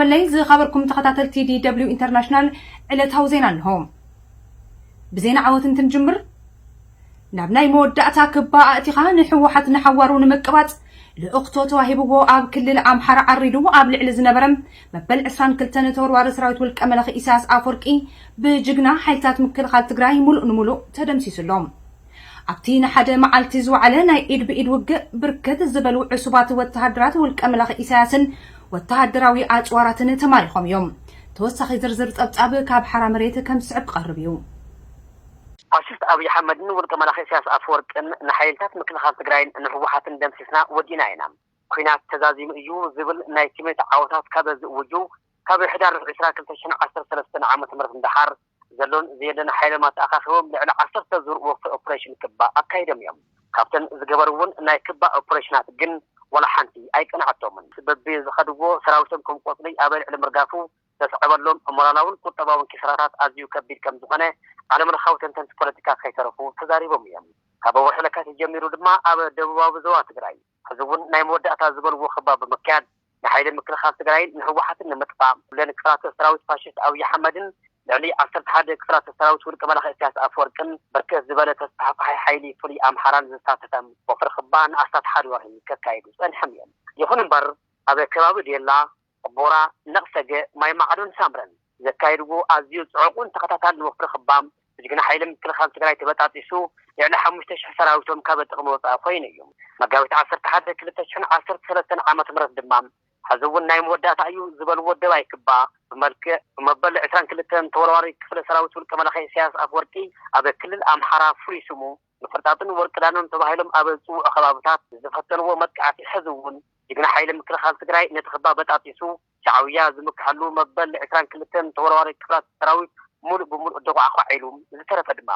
በለይ ዝኸበርኩም ተኸታተልቲ ዲ ደብሊው ኢንተርናሽናል ዕለታዊ ዜና እንሆ። ብዜና ዓወት እንትንጅምር፣ ናብ ናይ መወዳእታ ክባ ኣእቲኻ ንህወሓት ንሓዋሩ ንምቅባጽ ልእኽቶ ተዋሂብዎ ኣብ ክልል ኣምሓራ ዓሪዱ ኣብ ልዕሊ ዝነበረ መበል ዕስራን ክልተን ተወርዋሪ ሰራዊት ውልቀ መላኺ ኢሳያስ ኣፈወርቂ ብጅግና ሓይልታት ምክልኻል ትግራይ ሙሉእ ንሙሉእ ተደምሲሱ ኣሎ። ኣብቲ ንሓደ መዓልቲ ዝወዓለ ናይ ኢድ ብኢድ ውግእ ብርክት ዝበሉ ዕሱባት ወተሃደራት ውልቀ መላኺ ኢሳያስን ወተሃደራዊ ኣጽዋራትን ተማሪኾም እዮም። ተወሳኺ ዝርዝር ጸብጻብ ካብ ሓራ መሬት ከም ዝስዕብ ክቐርብ እዩ። ፋሽስት ኣብይ ኣሕመድን ውልቀ መላኺ ኢሳያስ ኣፈወርቅን ንሓይልታት ምክልኻል ትግራይን ንህወሓትን ደምሲስና ወዲእና ኢና፣ ኲናት ተዛዚሙ እዩ ዝብል ናይ ትሜት ዓወታት ካብ ዝእውጁ ካብ ሕዳር ዕስራ ክልተ ሽሕን ዓሰርተ ሰለስተን ዓመተ ምህረት ንደሓር ዘሎን ዘየለን ሓይሎም ኣተኣኻኺቦም ልዕሊ ዓሰርተ ዙር ወፍሪ ኦፕሬሽን ክባ ኣካይዶም እዮም። ካብተን ዝገበርውን ናይ ክባ ኦፕሬሽናት ግን ዋላ ሓንቲ ኣይቀንዓቶምን። በቢ ዝኸድዎ ሰራዊቶም ከም ቆጽሊ ኣብ ልዕሊ ምርጋፉ ዘስዐበሎም ሞራላውን ቁጠባውን ኪሳራታት ኣዝዩ ከቢድ ከም ዝኾነ ዓለም ለኻዊ ተንተንቲ ፖለቲካ ከይተረፉ ተዛሪቦም እዮም። ካብ ወርሒ ለካቲት ጀሚሩ ድማ ኣብ ደቡባዊ ዞባ ትግራይ ሕዚ እውን ናይ መወዳእታ ዝበልዎ ክባ ብምክያድ ንሓይሊ ምክልኻል ትግራይን ንህወሓትን ንምጥፋእ ኩለን ክፍላተ ሰራዊት ፋሽስት ኣብይ ኣሕመድን ልዕሊ ዓሰርተ ሓደ ክፍላተ ሰራዊት ውልቀ መላኺ ኢሳያስ ኣፈወርቅን ብርክት ዝበለ ተስፋሕፋሒ ሓይሊ ፍሉይ ኣምሓራን ዘሳተፈ ወፍሪ ክባ ንኣስታት ሓደ ወርሒ ከካይዱ ጸኒሖም እዮም። ይኹን እምበር ኣብ ከባቢ ዴላ፣ ቦራ፣ ነቕሰገ፣ ማይ ማዕዶን ሳምረን ዘካየድዎ ኣዝዩ ጽዑቕን ተኸታታልን ወፍሪ ክባ ብጅግና ሓይሊ ምክልኻል ትግራይ ተበጣጢሱ ልዕሊ ሓሙሽተ ሽሕ ሰራዊቶም ካብ ጥቕሚ ወፃኢ ኮይኑ እዩ። መጋቢት ዓሰርተ ሓደ ክልተ ሽሕን ዓሰርተ ሰለስተን ዓመተ ምህረት ድማ ሕዚ እውን ናይ መወዳእታ እዩ ዝበልዎ ደባይ ክባ ብመልክዕ ብመበል ዕስራን ክልተን ተወርዋሪ ክፍለ ሰራዊት ውልቀ መላኺ ኢሳያስ ኣፈወርቂ ኣብ ክልል ኣምሓራ ፍሉይ ስሙ ምፍርጣጥን ወርቂ ዳኖን ተባሂሎም ኣብ ዝፅውዑ ከባብታት ዝፈተንዎ መጥቃዕቲ ሕዚ እውን ጅግና ሓይሊ ምክልኻል ትግራይ ነቲ ክባ በጣጢሱ ሻዕብያ ዝምክሐሉ መበል ዕስራን ክልተን ተወርዋሪ ክፍላት ሰራዊት ሙሉእ ብሙሉእ ደቋዕቋዕ ኢሉ ዝተረፈ ድማ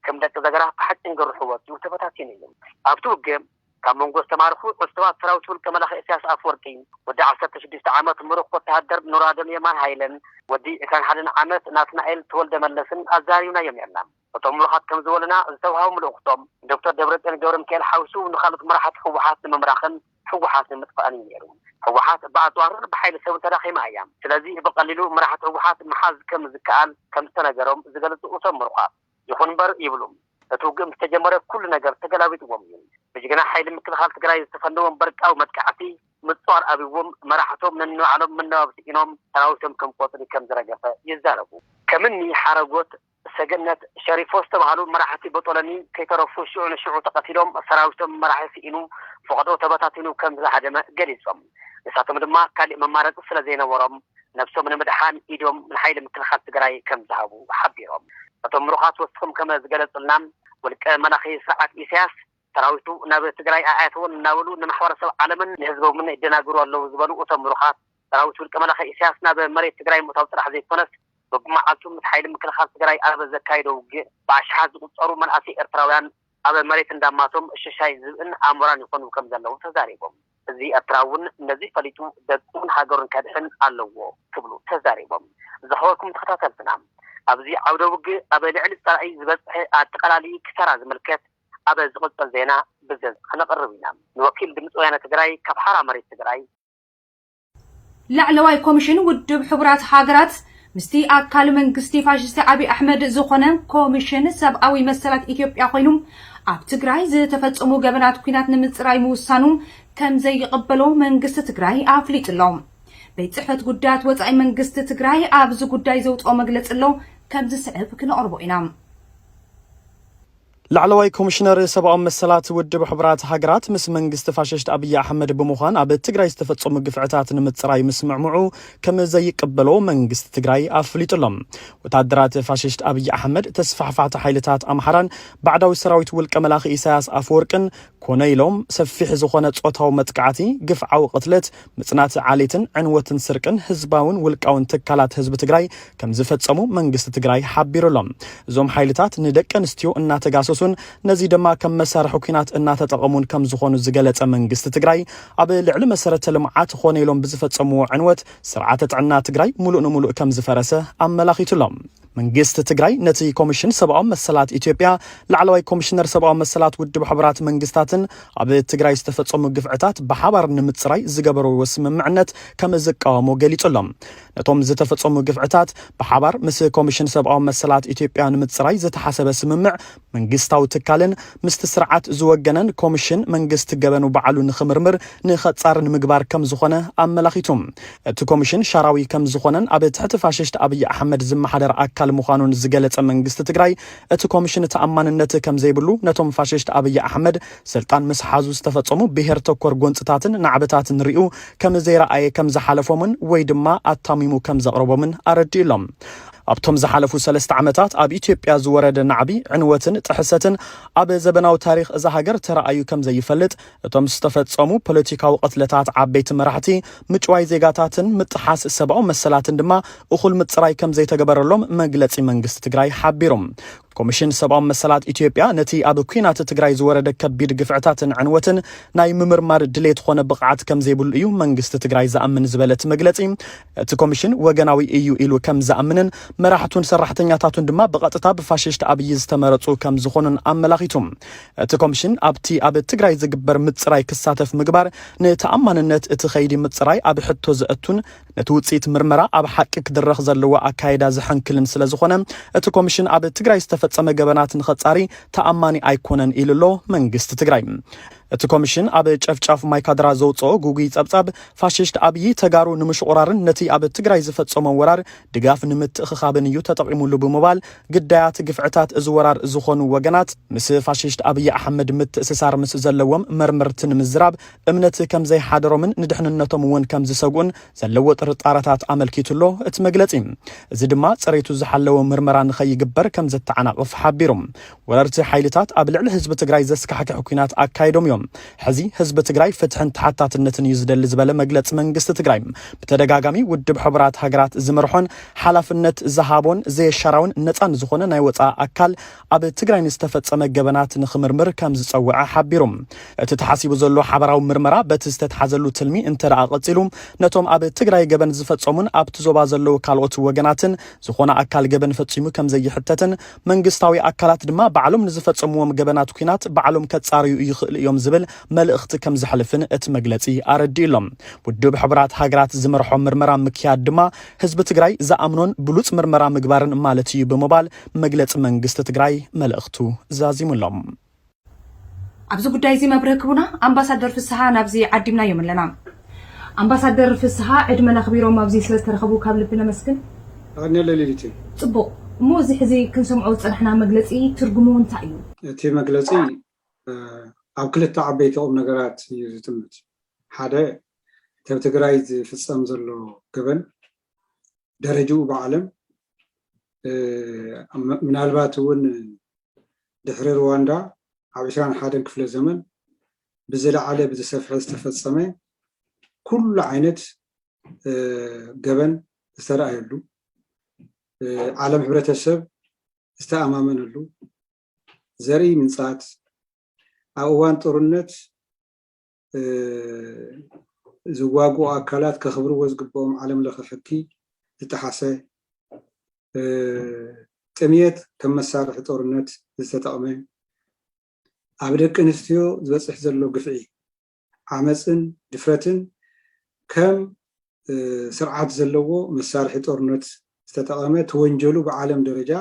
ከም ደቂ ዘገራ ብሓፂን ገርሑ ወፂኡ ተበታቲኑ እዩ። ኣብቲ ውግእ ካብ መንጎ ዝተማረኹ ዕሱባት ሰራዊት ውልቀ መላኺ ኢሳያስ ኣፈወርቂ ወዲ ዓሰርተ ሽዱሽተ ዓመት ምሩኽ ወተሃደር ኑራዶን የማን ሃይለን ወዲ ዕስራን ሓደን ዓመት ናትናኤል ተወልደ መለስን ኣዛሪብናዮም ነርና። እቶም ምሩኻት ከም ዝበሉና ዝተውሃቦም ልእኽቶም ዶክተር ደብረፅዮን ገብረ ሚካኤል ሓዊሱ ንካልኦት መራሕቲ ህወሓት ንምምራኽን ህወሓት ንምጥፋእን እዩ ነይሩ። ህወሓት ብኣፅዋርን ብሓይሊ ሰብን ተዳኺማ እያ። ስለዚ ብቐሊሉ መራሕቲ ህወሓት ምሓዝ ከም ዝከኣል ከም ዝተነገሮም ዝገለፁ እቶም ምሩኻት ይኹን እምበር ይብሉ፣ እቲ ውግእ ምስ ተጀመረ ኩሉ ነገር ተገላቢጥዎም እዩ። ብጅግና ሓይሊ ምክልኻል ትግራይ ዝተፈነዎም በርቃዊ መጥቃዕቲ ምፅዋር ኣብዎም መራሕቶም ነንባዕሎም መነባብሮ ስኢኖም ሰራዊቶም ከም ቆፅሊ ከም ዝረገፈ ይዛረቡ። ከምኒ ሓረጎት፣ ሰገነት፣ ሸሪፎ ዝተባህሉ መራሕቲ ቦጦሎኒ ከይተረፉ ሽዑ ንሽዑ ተቐቲሎም ሰራዊቶም መራሒ ስኢኑ ፈቐዶ ተበታቲኑ ከም ዝሃደመ ገሊፆም። ንሳቶም ድማ ካሊእ መማረፂ ስለ ዘይነበሮም ነብሶም ንምድሓን ኢዶም ንሓይሊ ምክልኻል ትግራይ ከም ዝሃቡ ሓቢሮም። እቶም ምሩኻት ወሲኾም ከም ዝገለፁልና ውልቀ መላኺ ስርዓት ኢሳያስ ሰራዊቱ ናብ ትግራይ ኣኣትዎን እናበሉ ንማሕበረሰብ ዓለምን ንህዝቦምን ይደናግሩ ኣለዉ ዝበሉ እቶም ምሩኻት ሰራዊት ውልቀ መላኺ ኢሳያስ ናብ መሬት ትግራይ ምእታው ጥራሕ ዘይኮነስ በብመዓልቱ ምስ ሓይሊ ምክልኻል ትግራይ ኣብ ዘካይዶ ውግእ ብኣሽሓት ዝቁፀሩ መናእሰይ ኤርትራውያን ኣብ መሬት እንዳማቶም ሽሻይ ዝብእን ኣሞራን ይኾኑ ከም ዘለዉ ተዛሪቦም። እዚ ኤርትራ እውን ነዚ ፈሊጡ ደቁን ሃገሩን ከድሕን ኣለዎ ክብሉ ተዛሪቦም። ዝኸበርኩም ተኸታተልትና ኣብዚ ዓውደ ውግእ ኣብ ልዕሊ ፀላኢ ዝበፅሐ ኣጠቓላሊ ክሳራ ዝምልከት ኣብ ዝቕፅል ዜና ብዝርዝር ክነቕርብ ኢና። ንወኪል ድምፂ ወያነ ትግራይ ካብ ሓራ መሬት ትግራይ። ላዕለዋይ ኮሚሽን ውድብ ሕቡራት ሃገራት ምስቲ ኣካል መንግስቲ ፋሽስቲ ኣብይ ኣሕመድ ዝኾነ ኮሚሽን ሰብኣዊ መሰላት ኢትዮጵያ ኮይኑ ኣብ ትግራይ ዝተፈጸሙ ገበናት ኲናት ንምጽራይ ምውሳኑ ከም ዘይቕበሎ መንግስቲ ትግራይ ኣፍሊጡ ኣሎ። ቤት ጽሕፈት ጉዳያት ወጻኢ መንግስቲ ትግራይ ኣብዚ ጉዳይ ዘውፅኦ መግለጺ ኣሎ፣ ከም ዝስዕብ ክነቕርቦ ኢና። ላዕለዋይ ኮሚሽነር ሰብኣዊ መሰላት ውድብ ሕቡራት ሃገራት ምስ መንግስቲ ፋሽስት ኣብይ ኣሕመድ ብምዃን ኣብ ትግራይ ዝተፈጸሙ ግፍዕታት ንምጽራይ ምስምዕምዑ ከም ዘይቀበሎ መንግስቲ ትግራይ ኣፍሊጡ ኣሎ። ወታደራት ፋሽስት ኣብይ ኣሕመድ ተስፋሕፋሕቲ ሓይልታት ኣምሓራን ባዕዳዊ ሰራዊት ውልቀ መላኺ ኢሳያስ ኣፈወርቅን ኮነ ኢሎም ሰፊሕ ዝኾነ ጾታዊ መጥቃዕቲ፣ ግፍዓዊ ቅትለት፣ ምጽናት ዓሌትን ዕንወትን ስርቅን ህዝባውን ውልቃውን ትካላት ህዝቢ ትግራይ ከም ዝፈጸሙ መንግስቲ ትግራይ ሓቢሩ ኣሎ። እዞም ሓይልታት ንደቂ ኣንስትዮ እናተጋሰሱን ነዚ ድማ ከም መሳርሒ ኲናት እናተጠቐሙን ከም ዝኾኑ ዝገለጸ መንግስቲ ትግራይ ኣብ ልዕሊ መሰረተ ልምዓት ኾነ ኢሎም ብዝፈጸምዎ ዕንወት ስርዓተ ጥዕና ትግራይ ሙሉእ ንሙሉእ ከም ዝፈረሰ ኣመላኺቱ ኣሎ። መንግስቲ ትግራይ ነቲ ኮሚሽን ሰብኣዊ መሰላት ኢትዮጵያ፣ ላዕለዋይ ኮሚሽነር ሰብኣዊ መሰላት ውድብ ሕቡራት መንግስታትን ኣብ ትግራይ ዝተፈጸሙ ግፍዕታት ብሓባር ንምጽራይ ዝገበርዎ ስምምዕነት ከም ዝቃወሞ ገሊጹ ኣሎ። ነቶም ዝተፈጸሙ ግፍዕታት ብሓባር ምስ ኮሚሽን ሰብኣዊ መሰላት ኢትዮጵያ ንምጽራይ ዝተሓሰበ ስምምዕ መንግስታዊ ትካልን ምስቲ ስርዓት ዝወገነን ኮሚሽን መንግስቲ ገበኑ ባዕሉ ንኽምርምር ንኸጻሪ ንምግባር ከም ዝኾነ ኣመላኺቱ። እቲ ኮሚሽን ሻራዊ ከም ዝኾነን ኣብ ትሕቲ ፋሽስት ኣብይ ኣሕመድ ዝመሓደር ኣካል ምዃኑን ዝገለጸ መንግስቲ ትግራይ፣ እቲ ኮሚሽን ተኣማንነት ከም ዘይብሉ፣ ነቶም ፋሽስት ኣብይ ኣሕመድ ስልጣን ምስ ሓዙ ዝተፈጸሙ ብሄር ተኮር ጎንፅታትን ናዕብታትን ሪኡ ከም ዘይረኣየ ከም ዝሓለፎምን ወይ ድማ ኣታሚሙ ከም ዘቕረቦምን ኣረዲኡ ኣሎ። ኣብቶም ዝሓለፉ ሰለስተ ዓመታት ኣብ ኢትዮጵያ ዝወረደ ናዕቢ፣ ዕንወትን ጥሕሰትን ኣብ ዘበናዊ ታሪኽ እዛ ሃገር ተረኣዩ ከም ዘይፈልጥ፣ እቶም ዝተፈጸሙ ፖለቲካዊ ቅትለታት ዓበይቲ መራሕቲ፣ ምጭዋይ ዜጋታትን ምጥሓስ ሰብኣዊ መሰላትን ድማ እኹል ምጽራይ ከም ዘይተገበረሎም መግለጺ መንግስቲ ትግራይ ሓቢሩ። ኮሚሽን ሰብኣዊ መሰላት ኢትዮጵያ ነቲ ኣብ ኲናት ትግራይ ዝወረደ ከቢድ ግፍዕታትን ዕንወትን ናይ ምምርማር ድሌት ኾነ ብቕዓት ከም ዘይብሉ እዩ መንግስቲ ትግራይ ዝኣምን ዝበለ እቲ መግለጺ፣ እቲ ኮሚሽን ወገናዊ እዩ ኢሉ ከም ዝኣምንን መራሕቱን ሰራሕተኛታቱን ድማ ብቐጥታ ብፋሽስት ኣብይ ዝተመረጹ ከም ዝኾኑን ኣመላኺቱ። እቲ ኮሚሽን ኣብቲ ኣብ ትግራይ ዝግበር ምጽራይ ክሳተፍ ምግባር ንተኣማንነት እቲ ኸይዲ ምጽራይ ኣብ ሕቶ ዘእቱን ነቲ ውጽኢት ምርመራ ኣብ ሓቂ ክድረኽ ዘለዎ ኣካይዳ ዝሕንክልን ስለ ዝኾነ፣ እቲ ኮሚሽን ኣብ ትግራይ ዝተፈጸመ ገበናት ንኸጻሪ ተኣማኒ ኣይኮነን ኢሉ ኣሎ መንግስቲ ትግራይ። እቲ ኮሚሽን ኣብ ጨፍጫፍ ማይካድራ ዘውፅኦ ግጉይ ጸብጻብ፣ ፋሽስት ኣብይ ተጋሩ ንምሽቑራርን ነቲ ኣብ ትግራይ ዝፈጸሞ ወራር ድጋፍ ንምትእኽኻብን እዩ ተጠቒሙሉ ብምባል፣ ግዳያት ግፍዕታት እዚ ወራር ዝኾኑ ወገናት ምስ ፋሽስት ኣብይ ኣሕመድ ምትእስሳር ምስ ዘለዎም መርመርትን ምዝራብ እምነት ከም ዘይሓደሮምን ንድሕንነቶም እውን ከም ዝሰግኡን ዘለዎ ጥርጣረታት ኣመልኪቱ ኣሎ እቲ መግለጺ። እዚ ድማ ጽሬቱ ዝሓለወ ምርመራ ንኸይግበር ከም ዘተዓናቕፍ ሓቢሩ። ወረርቲ ሓይልታት ኣብ ልዕሊ ህዝቢ ትግራይ ዘስካሕክሕ ኲናት ኣካይዶም እዮም። ሕዚ ህዝቢ ትግራይ ፍትሕን ተሓታትነትን እዩ ዝደሊ ዝበለ መግለጺ መንግስቲ ትግራይ፣ ብተደጋጋሚ ውድብ ሕቡራት ሃገራት ዝመርሖን ሓላፍነት ዝሃቦን ዘየሻራውን ነጻን ዝኾነ ናይ ወጻኢ ኣካል ኣብ ትግራይ ንዝተፈጸመ ገበናት ንኽምርምር ከም ዝጸውዐ ሓቢሩ። እቲ ተሓሲቡ ዘሎ ሓበራዊ ምርመራ በቲ ዝተተሓዘሉ ትልሚ እንተ ደኣ ቀጺሉ፣ ነቶም ኣብ ትግራይ ገበን ዝፈጸሙን ኣብቲ ዞባ ዘለዉ ካልኦት ወገናትን ዝኾነ ኣካል ገበን ፈጺሙ ከም ዘይሕተትን መንግስታዊ ኣካላት ድማ ባዕሎም ንዝፈጸምዎም ገበናት ኲናት ባዕሎም ከጻርዩ ይኽእሉ እዮም ዝብል መልእኽቲ ከም ዘሕልፍን እቲ መግለጺ ኣረዲኡ ኣሎ። ውድብ ሕቡራት ሃገራት ዝመርሖ ምርመራ ምክያድ ድማ ህዝቢ ትግራይ ዝኣምኖን ብሉጽ ምርመራ ምግባርን ማለት እዩ ብምባል መግለጺ መንግስቲ ትግራይ መልእኽቱ ዛዚሙ ኣሎ። ኣብዚ ጉዳይ እዚ መብርሂ ክቡና ኣምባሳደር ፍስሃ ናብዚ ዓዲምናዮም ኣለና። ኣምባሳደር ፍስሃ ዕድመን ኣኽቢሮም ኣብዚ ስለ ዝተረኸቡ ካብ ልቢ ነመስግን። ኣነ ለሊሊቲ። ጽቡቕ። እሞ እዚ ሕዚ ክንሰምዖ ዝጸናሕና መግለጺ ትርጉሙ እንታይ እዩ? እቲ መግለጺ፣ እ፣ ኣብ ክልተ ዓበይቲ ቁም ነገራት እዩ ዝጥምት። ሓደ፣ እቲ ኣብ ትግራይ ዝፍጸም ዘሎ ገበን ደረጅኡ ብዓለም፣ እ፣ ም-፣ ምናልባት እውን ድሕሪ ሩዋንዳ ኣብ ዕስራን ሓደን ክፍለ ዘመን ብዝለዓለ ብዝሰፍሐ ዝተፈጸመ ኩሉ ዓይነት፣ እ፣ ገበን ዝተረኣየሉ፣ እ፣ ዓለም ሕብረተሰብ ዝተኣማመነሉ፣ ዘርኢ ምንጻት፣ ኣብ እዋን ጦርነት፣ እ፣ ዝዋግኡ ኣካላት ከኽብርዎ ዝግብኦም ዓለም ለኸ ሕጊ ዝጠሓሰ፣ እ፣ ጥምየት ከም መሳርሒ ጦርነት ዝተጠቕመ፣ ኣብ ደቂ ኣንስትዮ ዝበጽሕ ዘሎ ግፍዒ፣ ዓመጽን ድፍረትን ከም፣ እ፣ ስርዓት ዘለዎ መሳርሒ ጦርነት ዝተጠቐመ፣ እቲ ወንጀሉ ብዓለም ደረጃ፣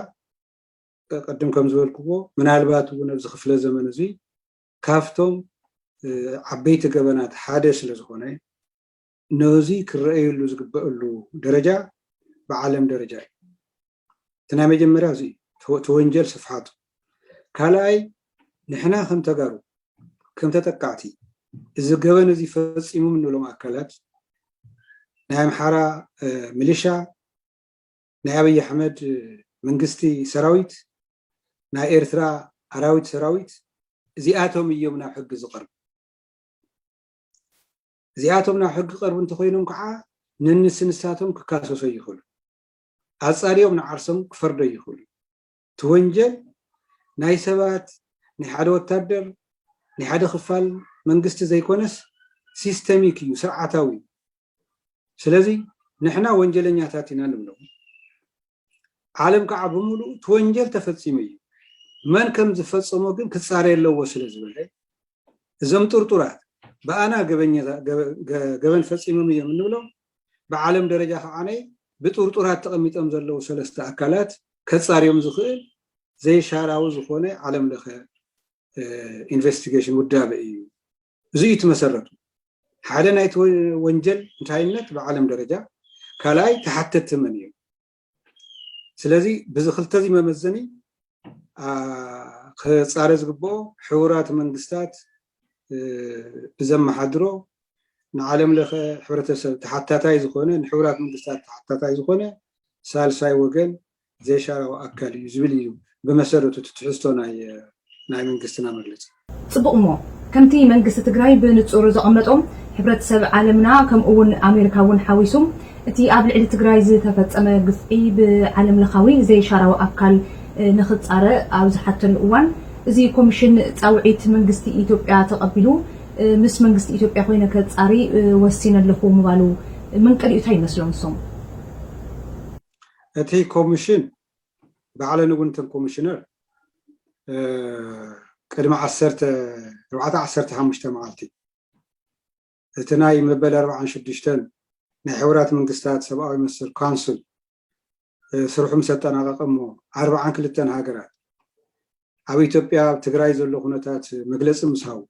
እ፣ ቅድም ከም ዝበልክዎ፣ ምናልባት እውን ኣብዚ ክፍለ ዘመን እዚ ካብቶም፣ እ፣ ዓበይቲ ገበናት ሓደ ስለ ዝኾነ፣ ነዚ ክረኣየሉ ዝግበአሉ ደረጃ ብዓለም ደረጃ እዩ። እቲ ናይ መጀመርያ እዚ እዩ፣ እቲ ወ-፣ እቲ ወንጀል ስፍሓቱ። ካልኣይ፣ ንሕና ከም ተጋሩ፣ ከም ተጠቃዕቲ፣ እዚ ገበን እዚ ፈጺሞም እንብሎም ኣካላት፣ ናይ ኣምሓራ፣ እ፣ ሚሊሻ፣ ናይ ኣብይ ኣሕመድ መንግስቲ ሰራዊት፣ ናይ ኤርትራ ኣራዊት ሰራዊት፣ እዚኣቶም እዮም ናብ ሕጊ ዝቐርቡ። እዚኣቶም ናብ ሕጊ ቀርቡ እንተኾይኖም ከዓ፣ ነንስንሳቶም ክካሰሶ ይኽእሉ። ኣጻርዮም ንዓርሶም ክፈርዶ ይኽእሉ። እቲ ወንጀል ናይ ሰባት፣ ናይ ሓደ ወታደር፣ ናይ ሓደ ክፋል መንግስቲ ዘይኮነስ፣ ሲስተሚክ እዩ፣ ስርዓታዊ እዩ። ስለዚ ንሕና ወንጀለኛታት ኢና ንብሎም። ዓለም ከዓ ብምሉኡ እቲ ወንጀል ተፈፂሙ እዩ። መን ከም ዝፈፀሞ ግን ክፃረ ኣለዎ ስለ ዝበለ፣ እዞም ጥርጡራት ብኣና ገበን ፈፂሞም እዮም እንብሎም፣ ብዓለም ደረጃ ከዓ ናይ ብጥርጡራት ተቐሚጦም ዘለዉ ሰለስተ ኣካላት ከፃርዮም ዝኽእል ዘይሻራዊ ዝኾነ ዓለም ለኸ ኢንቨስቲጌሽን ውዳበ እዩ። እዚ እዩ እቲ መሰረቱ። ሓደ ናይቲ ወንጀል እንታይነት ብዓለም ደረጃ፣ ካልኣይ ተሓተቲ መን እዮም። ስለዚ ብዚ ክልተ እዚ መመዘኒ ክፃረ ዝግብኦ ሕቡራት መንግስታት ብዘመሓድሮ ንዓለም ለኸ ሕብረተሰብ ተሓታታይ ዝኾነ፣ ንሕቡራት መንግስታት ተሓታታይ ዝኾነ ሳልሳይ ወገን ዘይሻራዊ ኣካል እዩ ዝብል እዩ ብመሰረቱ እቲ ትሕዝቶ ናይ ናይ መንግስትና መግለፂ። ፅቡቕ እሞ ከምቲ መንግስቲ ትግራይ ብንፁር ዘቐመጦ፣ ሕብረተሰብ ዓለምና ከምኡ እውን ኣሜሪካ እውን ሓዊሱ እቲ ኣብ ልዕሊ ትግራይ ዝተፈፀመ ግፍዒ ብዓለም ለኻዊ ዘይሻራዊ ኣካል ንኽፃረ ኣብ ዝሓተሉ እዋን፣ እዚ ኮሚሽን ፃውዒት መንግስቲ ኢትዮጵያ ተቐቢሉ ምስ መንግስቲ ኢትዮጵያ ኮይነ ከፃሪ ወሲነ ኣለኹ ምባሉ መንቀሊኡ እንታይ ይመስሎም ንሶም? እቲ ኮሚሽን ባዕለን እውን እተን ኮሚሽነር ቅድሚ ዓሰርተ ኣርባዕተ ዓሰርተ ሓሙሽተ መዓልቲ እቲ ናይ መበል ኣርባዓን ሽዱሽተን ናይ ሕቡራት መንግስታት ሰብኣዊ መሰል ካውንስል ስርሑ ምስ ኣጠናቐቐ እሞ ኣርባዓን ክልተን ሃገራት ኣብ ኢትዮጵያ ኣብ ትግራይ ዘሎ ኩነታት መግለፂ ምስ ሃቡ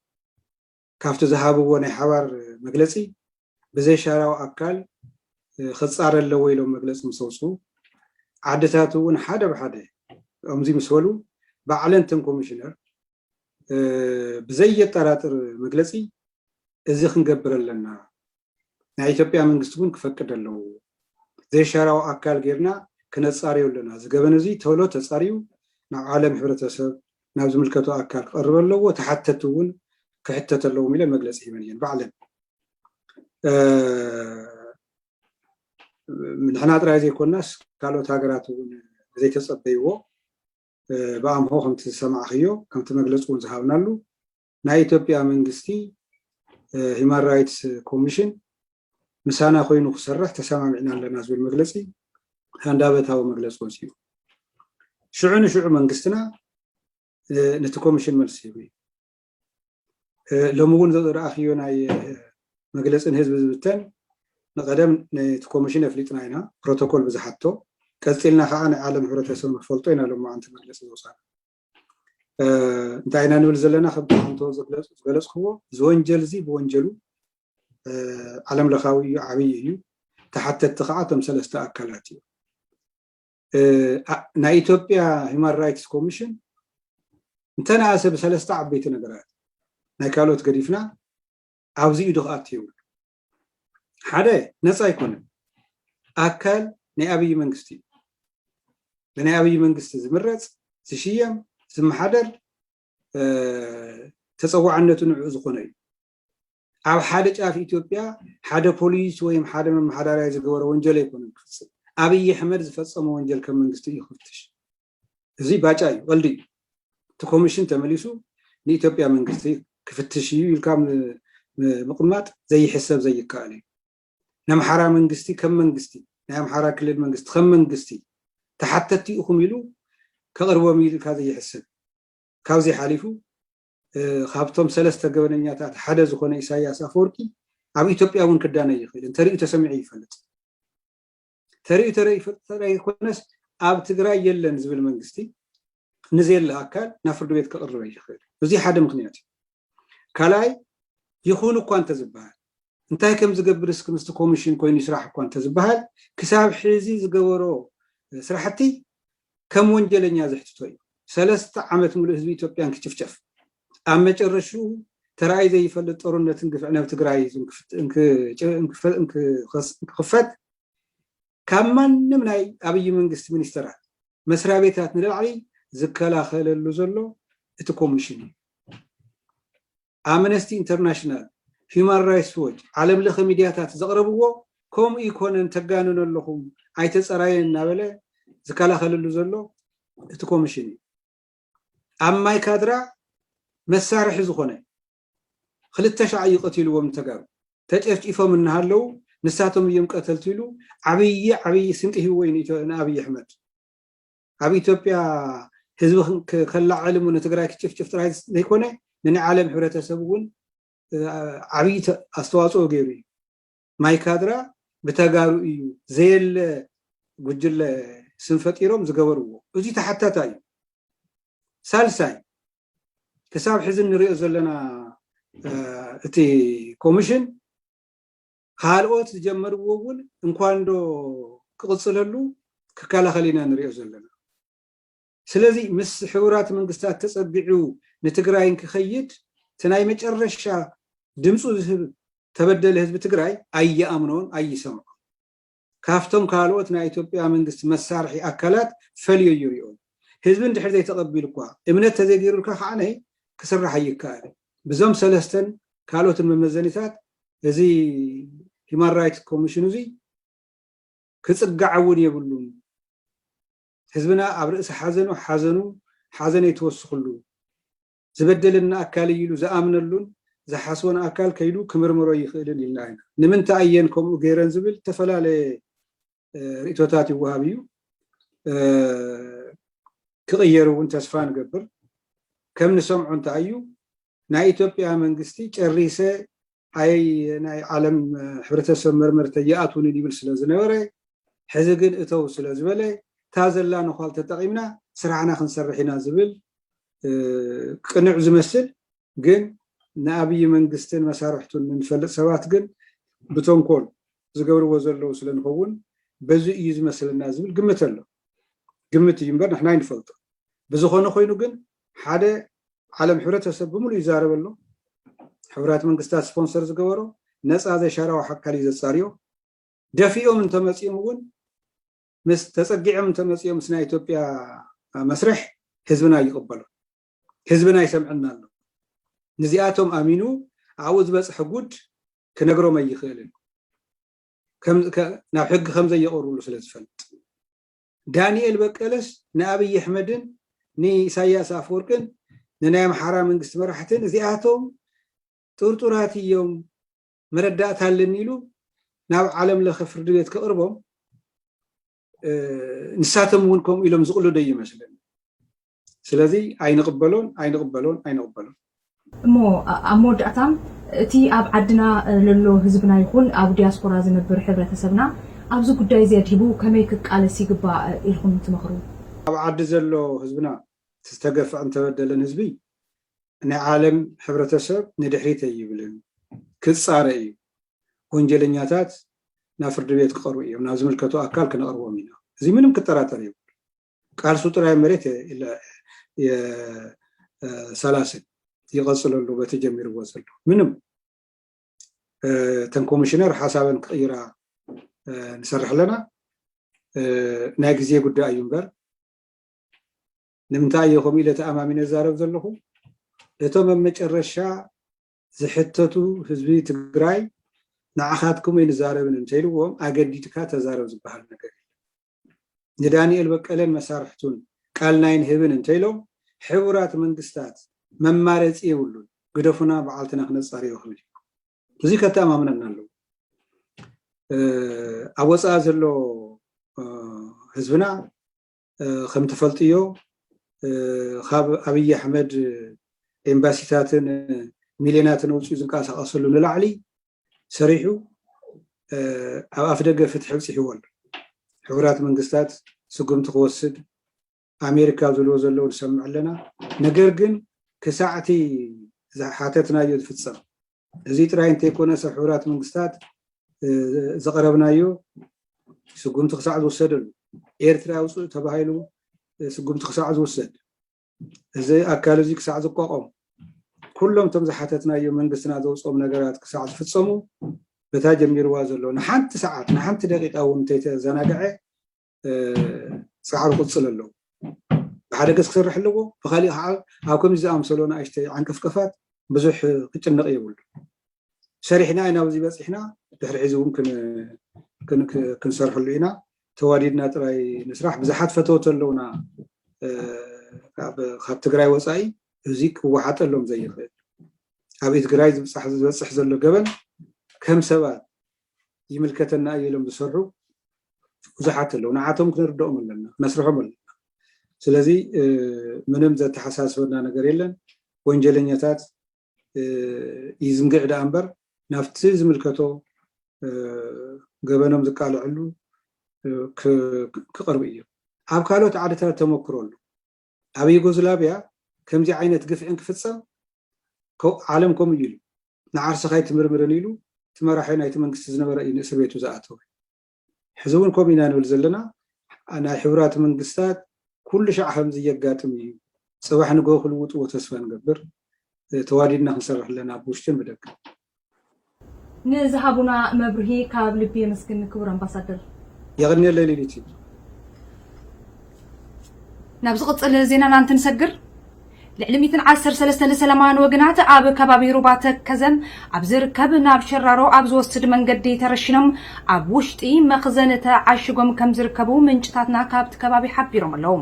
ካብቲ ዝሃብዎ ናይ ሓባር መግለፂ ብዘይሻራዊ ኣካል ክፃረ ኣለዎ ኢሎም መግለፂ ምስ ኣውፅኡ ዓድታት እውን ሓደ ብሓደ ከምዚ ምስ በሉ ባዕለን እተን ኮሚሽነር ብዘየጠራጥር መግለፂ እዚ ክንገብር ኣለና። ናይ ኢትዮጵያ መንግስቲ እውን ክፈቅድ ኣለዎ። ዘይሻራዊ ኣካል ጌርና ክነፃርዮ ኣለና። እዚ ገበን እዚ ቶሎ ተፃርዩ ናብ ዓለም ሕብረተሰብ ናብ ዝምልከቶ ኣካል ክቐርብ ኣለዎ። ተሓተቲ እውን ክሕተት ኣለዎም ኢለን መግለፂ ሂበን እየን ባዕለን። ንሕና ጥራይ ዘይኮናስ ካልኦት ሃገራት እውን ዘይተፀበይዎ ብኣምሆ ከምቲ ዝሰማዕኽዮ ከምቲ መግለፂ እውን ዝሃብናሉ ናይ ኢትዮጵያ መንግስቲ ሂማን ራይትስ ኮሚሽን ምሳና ኮይኑ ክሰርሕ ተሰማሚዕና ኣለና ዝብል መግለፂ ሃንዳበታዊ መግለፂ ወፂኡ። ሽዑ ንሽዑ መንግስትና ነቲ ኮሚሽን መልሲ ሂቡ እዩ። ሎሚ እውን ዝረኣኽዮ ናይ መግለፂ ንህዝቢ ዝብተን ንቐደም ነቲ ኮሚሽን ኣፍሊጥና ኢና ፕሮቶኮል ብዝሓቶ ቀፂልና ከዓ ናይ ዓለም ሕብረተሰብ ንክፈልጦ ኢና ሎማዓንቲ መግለፂ ዘውፃና። እንታይ ኢና ንብል ዘለና ከምቲ ሓንቶ ዝገለፅክዎ እዚ ወንጀል እዚ ብወንጀሉ ዓለም ለኻዊ እዩ፣ ዓብይ እዩ። ተሓተቲ ከዓ እቶም ሰለስተ ኣካላት እዩ። ናይ ኢትዮጵያ ሂማን ራይትስ ኮሚሽን እንተነኣሰ ብሰለስተ ዓበይቲ ነገራት ናይ ካልኦት ገዲፍና ኣብዚ ኢዱ ክኣቱ የብሉ። ሓደ ነፃ ኣይኮነን። ኣካል ናይ ኣብይ መንግስቲ እዩ። ብናይ ኣብይ መንግስቲ ዝምረፅ፣ ዝሽየም፣ ዝመሓደር ተፀዋዕነቱ ንዕኡ ዝኾነ እዩ። ኣብ ሓደ ጫፍ ኢትዮጵያ ሓደ ፖሊስ ወይም ሓደ መመሓዳርያ ዝገበሮ ወንጀል ኣይኮነን ክፍፅም። ኣብይ ኣሕመድ ዝፈፀሞ ወንጀል ከም መንግስቲ እዩ ክፍትሽ። እዚ ባጫ እዩ፣ ቀልዲ እዩ። እቲ ኮሚሽን ተመሊሱ ንኢትዮጵያ መንግስቲ ክፍትሽ እዩ ኢልካ ምቕማጥ ዘይሕሰብ ዘይከኣል እዩ። ንኣምሓራ መንግስቲ ከም መንግስቲ፣ ናይ ኣምሓራ ክልል መንግስቲ ከም መንግስቲ ተሓተቲ ኢኹም ኢሉ ከቕርቦም ኢልካ ዘይሕሰብ። ካብዚ ሓሊፉ ካብቶም ሰለስተ ገበነኛታት ሓደ ዝኾነ ኢሳያስ ኣፈወርቂ ኣብ ኢትዮጵያ እውን ክዳነ ይኽእል። እንተሪኡ ተሰሚዑ ይፈልጥ። ተሪኡ ተረይ ይፈልጥ ተረይ ይኮነስ ኣብ ትግራይ የለን ዝብል መንግስቲ ንዘየለ ኣካል ናብ ፍርዲ ቤት ከቕርበ ይኽእል። እዚ ሓደ ምክንያት እዩ። ካልኣይ ይኹን እኳ እንተዝበሃል እንታይ ከም ዝገብር እስኪ ምስቲ ኮሚሽን ኮይኑ ይስራሕ እኳ እንተዝበሃል ክሳብ ሕዚ ዝገበሮ ስራሕቲ ከም ወንጀለኛ ዘሕትቶ እዩ። ሰለስተ ዓመት ሙሉእ ህዝቢ ኢትዮጵያ እንክጭፍጨፍ ኣብ መጨረሽኡ ተራእይ ዘይፈልጥ ጦርነትን ግፍዕን ኣብ ትግራይ እንክኽፈት ካብ ማንም ናይ ኣብይ መንግስቲ ሚኒስተራት መስሪያ ቤታት ንላዕሊ ዝከላኸለሉ ዘሎ እቲ ኮሚሽን እዩ። ኣምነስቲ ኢንተርናሽናል፣ ሂውማን ራይትስ ዎች፣ ዓለም ለኸ ሚድያታት ዘቕረብዎ ከምኡ ይኮነን ተጋንኑ ኣለኹም ኣይተፀራየን እናበለ ዝከላኸለሉ ዘሎ እቲ ኮሚሽን እዩ። ኣብ ማይ ካድራ መሳርሒ ዝኾነ ክልተ ሻዕ እዩ ቀቲልዎም ንተጋሩ ተጨፍጪፎም እናሃለዉ ንሳቶም እዮም ቀተልቲ ኢሉ ዓብዪ ዓብዪ ስንቂ ሂብዎ እዩ ንኣብይ ኣሕመድ። ኣብ ኢትዮጵያ ህዝቢ ከላዕል እሞ ንትግራይ ክጭፍጭፍ ጥራይ ዘይኮነ ንናይ ዓለም ሕብረተሰብ እውን ዓብዪ ኣስተዋፅኦ ገይሩ እዩ። ማይካድራ ብተጋሩ እዩ ዘየለ ጉጅለ ስም ፈጢሮም ዝገበርዎ፣ እዚ ተሓታታ እዩ። ሳልሳይ፣ ክሳብ ሕዚ ንሪኦ ዘለና እቲ ኮሚሽን ካልኦት ዝጀመርዎ እውን እንኳን ዶ ክቕፅለሉ ክከላኸል ኢና ንሪኦ ዘለና። ስለዚ ምስ ሕቡራት መንግስታት ተፀጊዑ ንትግራይ እንክኸይድ እቲ ናይ መጨረሻ ድምፁ ዝህብ ተበደለ ህዝቢ ትግራይ ኣይኣምኖን ኣይሰምዖን። ካብቶም ካልኦት ናይ ኢትዮጵያ መንግስቲ መሳርሒ ኣካላት ፈልዮ እዩ ይሪኦ። ህዝቢ እንድሕር ዘይተቐቢሉ እኳ እምነት ተዘይገይሩልካ ከዓ ናይ ክስራሕ ኣይከኣል። ብዞም ሰለስተን ካልኦትን መመዘኒታት እዚ ሂማን ራይትስ ኮሚሽን እዚ ክፅጋዕ እውን የብሉን። ህዝብና ኣብ ርእሲ ሓዘኑ ሓዘኑ ሓዘን ኣይትወስኽሉ። ዝበደለና ኣካል እዩ ኢሉ ዝኣምነሉን ዝሓስቦን ኣካል ከይዱ ክምርምሮ ይኽእልን ኢልና ኢና። ንምንታይ እየን ከምኡ ገይረን ዝብል ዝተፈላለየ ርእቶታት ይወሃብ እዩ። ክቕየር እውን ተስፋ ንገብር። ከም ንሰምዖ እንታይ እዩ ናይ ኢትዮጵያ መንግስቲ ጨሪሰ ኣይ ናይ ዓለም ሕብረተሰብ መርመርተ ይኣትውንን ይብል ስለ ዝነበረ ሕዚ ግን እተው ስለ ዝበለ እታ ዘላ ነዃል ተጠቒምና ስራሕና ክንሰርሕ ኢና ዝብል ቅኑዕ ዝመስል ግን ንኣብይ መንግስትን መሳርሕቱን ንንፈልጥ ሰባት ግን ብተንኮል ዝገብርዎ ዘለዉ ስለ ንኸውን በዚ እዩ ዝመስለና ዝብል ግምት ኣሎ። ግምት እዩ እምበር ንሕና ይንፈልጦ። ብዝኾነ ኮይኑ ግን ሓደ ዓለም ሕብረተሰብ ብምሉእ ይዛረበ ኣሎ። ሕቡራት መንግስታት ስፖንሰር ዝገበሮ ነፃ ዘይሻራዊ ሓካል እዩ ዘፃርዮ። ደፊኦም እንተመፂኦም እውን ምስ ተፀጊዖም እንተመፂኦም ምስ ናይ ኢትዮጵያ መስርሕ ህዝብና ይቕበሎ። ህዝብና ይሰምዕና ኣሎ። ንዚኣቶም ኣሚኑ ኣብኡ ዝበፅሐ ጉድ ክነግሮም ኣይኽእልን። ናብ ሕጊ ከም ዘየቐርብሉ ስለ ዝፈልጥ ዳንኤል በቀለስ ንኣብይ ኣሕመድን ንኢሳያስ ኣፈወርቅን ንናይ ኣምሓራ መንግስቲ መራሕትን እዚኣቶም ጥርጡራት እዮም መረዳእታ ኣለኒ ኢሉ ናብ ዓለም ለኸ ፍርዲ ቤት ከቕርቦም ንሳቶም እውን ከምኡ ኢሎም ዝቕልዶ ይመስለኒ። ስለዚ ኣይንቕበሎን ኣይንቕበሎን ኣይንቕበሎን። እሞ ኣብ መወዳእታ እቲ ኣብ ዓድና ለሎ ህዝብና ይኹን ኣብ ዲያስፖራ ዝነብር ሕብረተሰብና ኣብዚ ጉዳይ እዚ ኣድሂቡ ከመይ ክቃለስ ይግባእ ኢልኩም ትመኽሩ? ኣብ ዓዲ ዘሎ ህዝብና ዝተገፍዐን ተበደለን ህዝቢ ናይ ዓለም ሕብረተሰብ ንድሕሪት ኣይብልን፣ ክፃረ እዩ። ወንጀለኛታት ናብ ፍርዲ ቤት ክቐርቡ እዮም፣ ናብ ዝምልከቶ ኣካል ክነቕርቦም ኢና። እዚ ምንም ክጠራጠር የብሉ። ቃልሱ ጥራይ መሬት ሰላስል ይቐፅለሉ በቲ ጀሚርዎ ዘሎ ምንም እተን ኮሚሽነር ሓሳበን ክቕይራ ንሰርሕ ኣለና። ናይ ግዜ ጉዳይ እዩ እምበር ንምንታይ እየ ከምኡ ኢለ ተኣማሚነ ዝዛረብ ዘለኹ? እቶም ኣብ መጨረሻ ዝሕተቱ ህዝቢ ትግራይ ንዓኻትኩም ኣይንዛረብን እንተኢልዎም ኣገዲድካ ተዛረብ ዝበሃል ነገር የለን። ንዳንኤል በቀለን መሳርሕቱን ቃልና ኣይንህብን እንተኢሎም ሕቡራት መንግስታት መማረፂ የብሉን፣ ግደፉና በዓልትና ክነፃርዮ ክብል እዩ። እዚ ከተኣማምነና ኣለዎ። ኣብ ወፃኢ ዘሎ ህዝብና ከም ትፈልጥዮ ካብ ኣብይ ኣሕመድ ኤምባሲታትን ሚልዮናትን ኣውፅኡ ዝንቀሳቐሰሉ ንላዕሊ ሰሪሑ ኣብ ኣፍ ደገ ፍትሒ ኣብፂሕዎ ኣሎ። ሕቡራት መንግስታት ስጉምቲ ክወስድ ኣሜሪካ ዝብልዎ ዘለዉ ንሰምዕ ኣለና። ነገር ግን ክሳዕቲ ዝሓተትናዮ ዝፍፀም እዚ ጥራይ እንተይኮነስ ኣብ ሕቡራት መንግስታት ዘቕረብናዮ ስጉምቲ ክሳዕ ዝውሰደሉ ኤርትራ ኣውፅኡ ተባሂሉ ስጉምቲ ክሳዕ ዝውሰድ እዚ ኣካል እዚ ክሳዕ ዝቋቋሙ ኩሎም እቶም ዝሓተትናዮ መንግስትና ዘውፅኦም ነገራት ክሳዕ ዝፍፀሙ በታ ጀሚርዋ ዘሎ ንሓንቲ ሰዓት ንሓንቲ ደቂቃ እውን እንተይተዘናግዐ ፃዕሪ ቅፅል ኣለዎ። ብሓደ ገፅ ክሰርሕ ኣለዎ፣ ብካሊእ ከዓ ኣብ ከምዚ ዝኣምሰሎ ንኣሽተይ ዓንቀፍቀፋት ብዙሕ ክጭነቕ የብሉ። ሰሪሕና ኢና ኣብዚ በፂሕና፣ ድሕሪ ሕዚ እውን ክንሰርሐሉ ኢና። ተዋዲድና ጥራይ ንስራሕ። ብዙሓት ፈተውቲ ኣለውና ካብ ትግራይ ወፃኢ፣ እዚ ክወሓጠሎም ዘይኽእል ኣብ ትግራይ ዝበፅሕ ዘሎ ገበን ከም ሰባት ይምልከተና እዩ ኢሎም ዝሰርሑ ብዙሓት ኣለዉ። ንዓቶም ክነርድኦም ኣለና፣ ክነስርሖም ኣለና። ስለዚ ምንም ዘተሓሳስበና ነገር የለን። ወንጀለኛታት ይዝንግዕ ደኣ እምበር ናብቲ ዝምልከቶ ገበኖም ዝቃልዐሉ ክቕርብ እዩ። ኣብ ካልኦት ዓድታት ተመክሮ ኣሎ። ኣብ ዩጎዝላቪያ ከምዚ ዓይነት ግፍዕን ክፍፀም ዓለም ከምኡ እዩ ኢሉ ንዓርስኻ ኣይትምርምርን ኢሉ እቲ መራሒ ናይቲ መንግስቲ ዝነበረ እዩ ንእስር ቤቱ ዝኣተወ። ሕዚ እውን ከምኡ ኢና ንብል ዘለና። ናይ ሕቡራት መንግስታት ኩሉ ሻዕ ከምዚ የጋጥም እዩ። ፅባሕ ንግሆ ክልውጥዎ ተስፋ ንገብር። ተዋዲድና ክንሰርሕ ኣለና ብውሽጥን ብደገ። ንዝሃቡና መብርሂ ካብ ልቢ የመስግን ክቡር ኣምባሳደር። የቐንየለይ ሊሊቲ። ናብ ዝቕፅል ዜናና እንትንሰግር፣ ልዕሊ ሚእትን ዓሰርተ ሰለስተን ዝሰለማውያን ወገናት ኣብ ከባቢ ሩባ ተከዘ ኣብ ዝርከብ ናብ ሸራሮ ኣብ ዝወስድ መንገዲ ተረሽኖም ኣብ ውሽጢ መኽዘን ተዓሽጎም ከም ዝርከቡ ምንጭታትና ካብቲ ከባቢ ሓቢሮም ኣለዉ።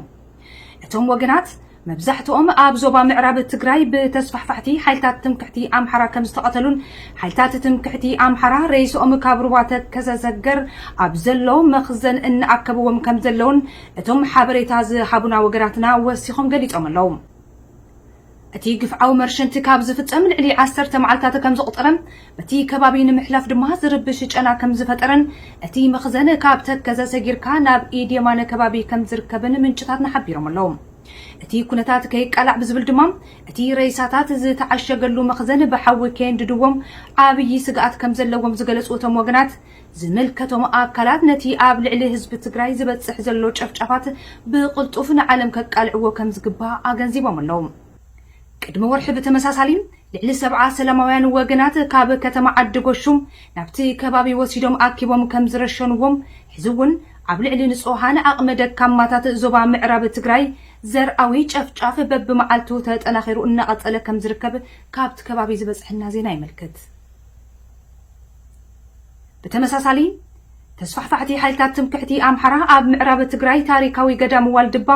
እቶም ወገናት መብዛሕትኦም ኣብ ዞባ ምዕራብ ትግራይ ብተስፋሕፋሕቲ ሓይልታት ትምክሕቲ ኣምሓራ ከም ዝተቐተሉን ሓይልታት ትምክሕቲ ኣምሓራ ሬስኦም ካብ ሩባ ተከዘ ዘገር ኣብ ዘሎ መኽዘን እናኣከብዎም ከም ዘለውን እቶም ሓበሬታ ዝሃቡና ወገናትና ወሲኾም ገሊጾም ኣለዉ። እቲ ግፍዓዊ መርሸንቲ ካብ ዝፍጸም ልዕሊ ዓሰርተ መዓልታት ከም ዘቑጠረ፣ በቲ ከባቢ ንምሕላፍ ድማ ዝርብሽ ጨና ከም ዝፈጠረን እቲ መኽዘን ካብ ተከዘ ሰጊርካ ናብ ኢድ የማነ ከባቢ ከም ዝርከብን ምንጭታትና ሓቢሮም ኣለዉ። እቲ ኩነታት ከይቃላዕ ብዝብል ድማ እቲ ሬሳታት ዝተዓሸገሉ መኽዘን ብሓዊ ከየንድድዎም ዓብዪ ስግኣት ከም ዘለዎም ዝገለጹ እቶም ወገናት፣ ዝምልከቶም ኣካላት ነቲ ኣብ ልዕሊ ህዝቢ ትግራይ ዝበፅሕ ዘሎ ጨፍጫፋት ብቕልጡፍ ንዓለም ከቃልዕዎ ከም ዝግባእ ኣገንዚቦም ኣለዉ። ቅድሚ ወርሒ ብተመሳሳሊ ልዕሊ ሰብዓ ሰላማውያን ወገናት ካብ ከተማ ዓዲ ጎሹ ናብቲ ከባቢ ወሲዶም ኣኪቦም ከም ዝረሸንዎም፣ ሕዚ እውን ኣብ ልዕሊ ንጹሃን ዓቕመ ደካማታት ዞባ ምዕራብ ትግራይ ዘርኣዊ ጨፍጫፍ በብመዓልቱ ተጠናኺሩ እናቐጸለ ከም ዝርከብ ካብቲ ከባቢ ዝበጽሐና ዜና ይመልክት። ብተመሳሳሊ ተስፋሕፋሕቲ ሓይልታት ትምክሕቲ ኣምሓራ ኣብ ምዕራብ ትግራይ ታሪካዊ ገዳም ዋልድባ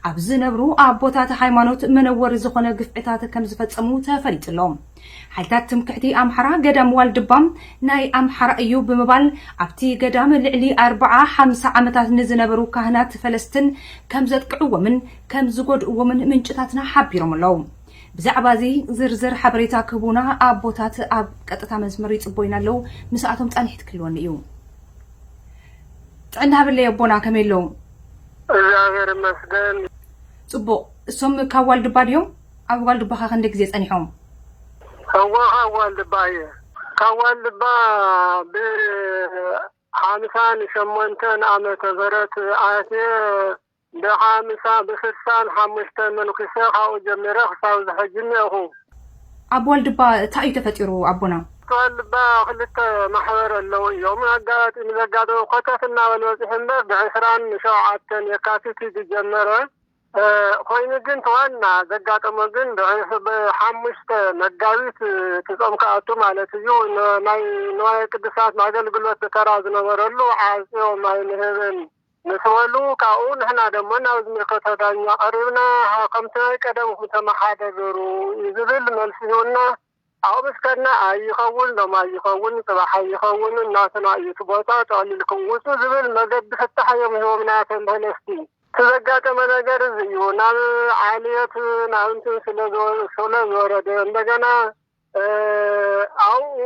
ኣብ ዝነብሩ ኣቦታት ሃይማኖት መነወሪ ዝኾነ ግፍዕታት ከም ዝፈጸሙ ተፈሊጡ ኣሎ። ሓይልታት ትምክሕቲ ኣምሓራ ገዳም ዋልድባ ናይ ኣምሓራ እዩ ብምባል ኣብቲ ገዳም ልዕሊ ኣርብዓ ሓምሳ ዓመታት ንዝነበሩ ካህናት ፈለስትን ከም ዘጥቅዕዎምን ከም ዝጎድእዎምን ምንጭታትና ሓቢሮም ኣለዉ። ብዛዕባ እዚ ዝርዝር ሓበሬታ ክህቡና ኣቦታት ኣብ ቀጥታ መስመር ይጽበዩና ኣለዉ። ምስኣቶም ጻኒሕት ክህልወኒ እዩ። ጥዕና ሃበለይ ኣቦና፣ ከመይ ኣለዉ? እግዚኣብሔር ይመስገን። ጽቡቕ። እሶም ካብ ዋልድባ ድዮም? ኣብ ዋልድባ ከ ክንደይ ግዜ ጸኒሖም? እወ፣ ካብ ዋልድባ እየ። ካብ ዋልድባ ብሓምሳን ሸሞንተን ዓመተ ምህረት ኣትየ ብሓምሳ ብስሳን ሓሙሽተ መንኩሰ ካብኡ ጀሚረ ክሳብ ዝሕጂ እኒአኹ። ኣብ ዋልድባ እንታይ እዩ ተፈጢሩ ኣቦና? ዋልድባ ክልተ ማሕበር ኣለዉ እዮም። ኣጋጣሚ ዘጋጠመ ኮተት እናበለ በፂሑ እምበር ብዕስራን ሸውዓተን የካቲት እዩ ዝጀመረ። ኮይኑ ግን ተዋና ዘጋጠመ ግን ብዕስ ብሓሙሽተ መጋቢት ትጾም ክኣቱ ማለት እዩ። ናይ ንዋየ ቅድሳት ኣገልግሎት ብተራ ዝነበረሉ ዓፅዮም ኣይንህብን ምስ በሉ ካብኡ ንሕና ደሞ ናብ ዝምልከቶ ዳኛ ቀሪብና ከምቲ ናይ ቀደምኩም ተመሓደሩ እዩ ዝብል መልሲ ሂቡና። ኣብኡ ምስ ከድና ኣይኸውን ሎም ኣይኸውን ፅባሕ ኣይኸውን እናትና እዩ እቲ ቦታ ጠቕሊልኩም ውፁ ዝብል መገዲ ፍታሕ እዮም ሂቦምና እቶም ፈለስቲ። እቲ ዘጋጠመ ነገር እዚ እዩ። ናብ ዓልየት ናብ እንትን ስለ ዝወ- ስለ ዝወረደ እንደገና ኣብኡ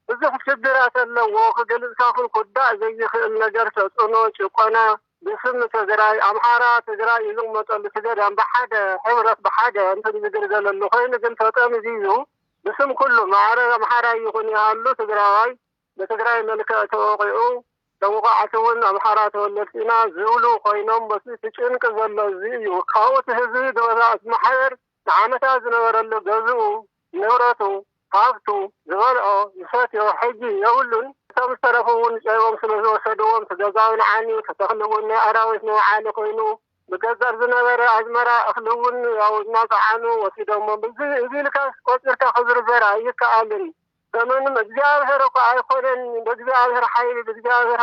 ብዙሕ ሽግራት ኣለዎ። ክገልፅካኹን ክውዳእ ዘይኽእል ነገር ተፅዕኖ፣ ጭቆና ብስም ትግራይ ኣምሓራ ትግራይ እዩ ዝቕመጠሉ። እቲ ገዳም ብሓደ ሕብረት ብሓደ እንትን ዝግልገለሉ ኮይኑ ግን ተጠምዚዙ ብስም ኩሉ ማዕረ ኣምሓራ ይኹን ይሃሉ ትግራዋይ ብትግራይ መልክዕ ተወቒዑ ተወቓዕቲ እውን ኣምሓራ ተወለድቲ ኢና ዝብሉ ኮይኖም በቲ እቲ ጭንቂ ዘሎ እዚ እዩ። ካብኡ እቲ ህዝቢ ዝበዛ እቲ ማሕበር ንዓመታት ዝነበረሉ ገዝኡ ንብረቱ ሃፍቱ ዝበልዖ ዝሰትዮ ሕጂ የብሉን። እቶም ዝተረፉ እውን ጨይቦም ስለ ዝወሰድዎም እቲ ገዛውን ዓንዩ እቲ ተኽሊ እውን ናይ ኣራዊት መውዓሊ ኮይኑ ብገዛር ዝነበረ ኣዝመራ እኽሊ እውን ያው እናፀዓኑ ወሲዶሞ። እዚ ኢልካ ቆፂርካ ክዝርዘር ኣይከኣልን። ዘመንም እግዚኣብሔር እኮ ኣይኮነን። ብእግዚኣብሔር ሓይሊ ብእግዚኣብሔር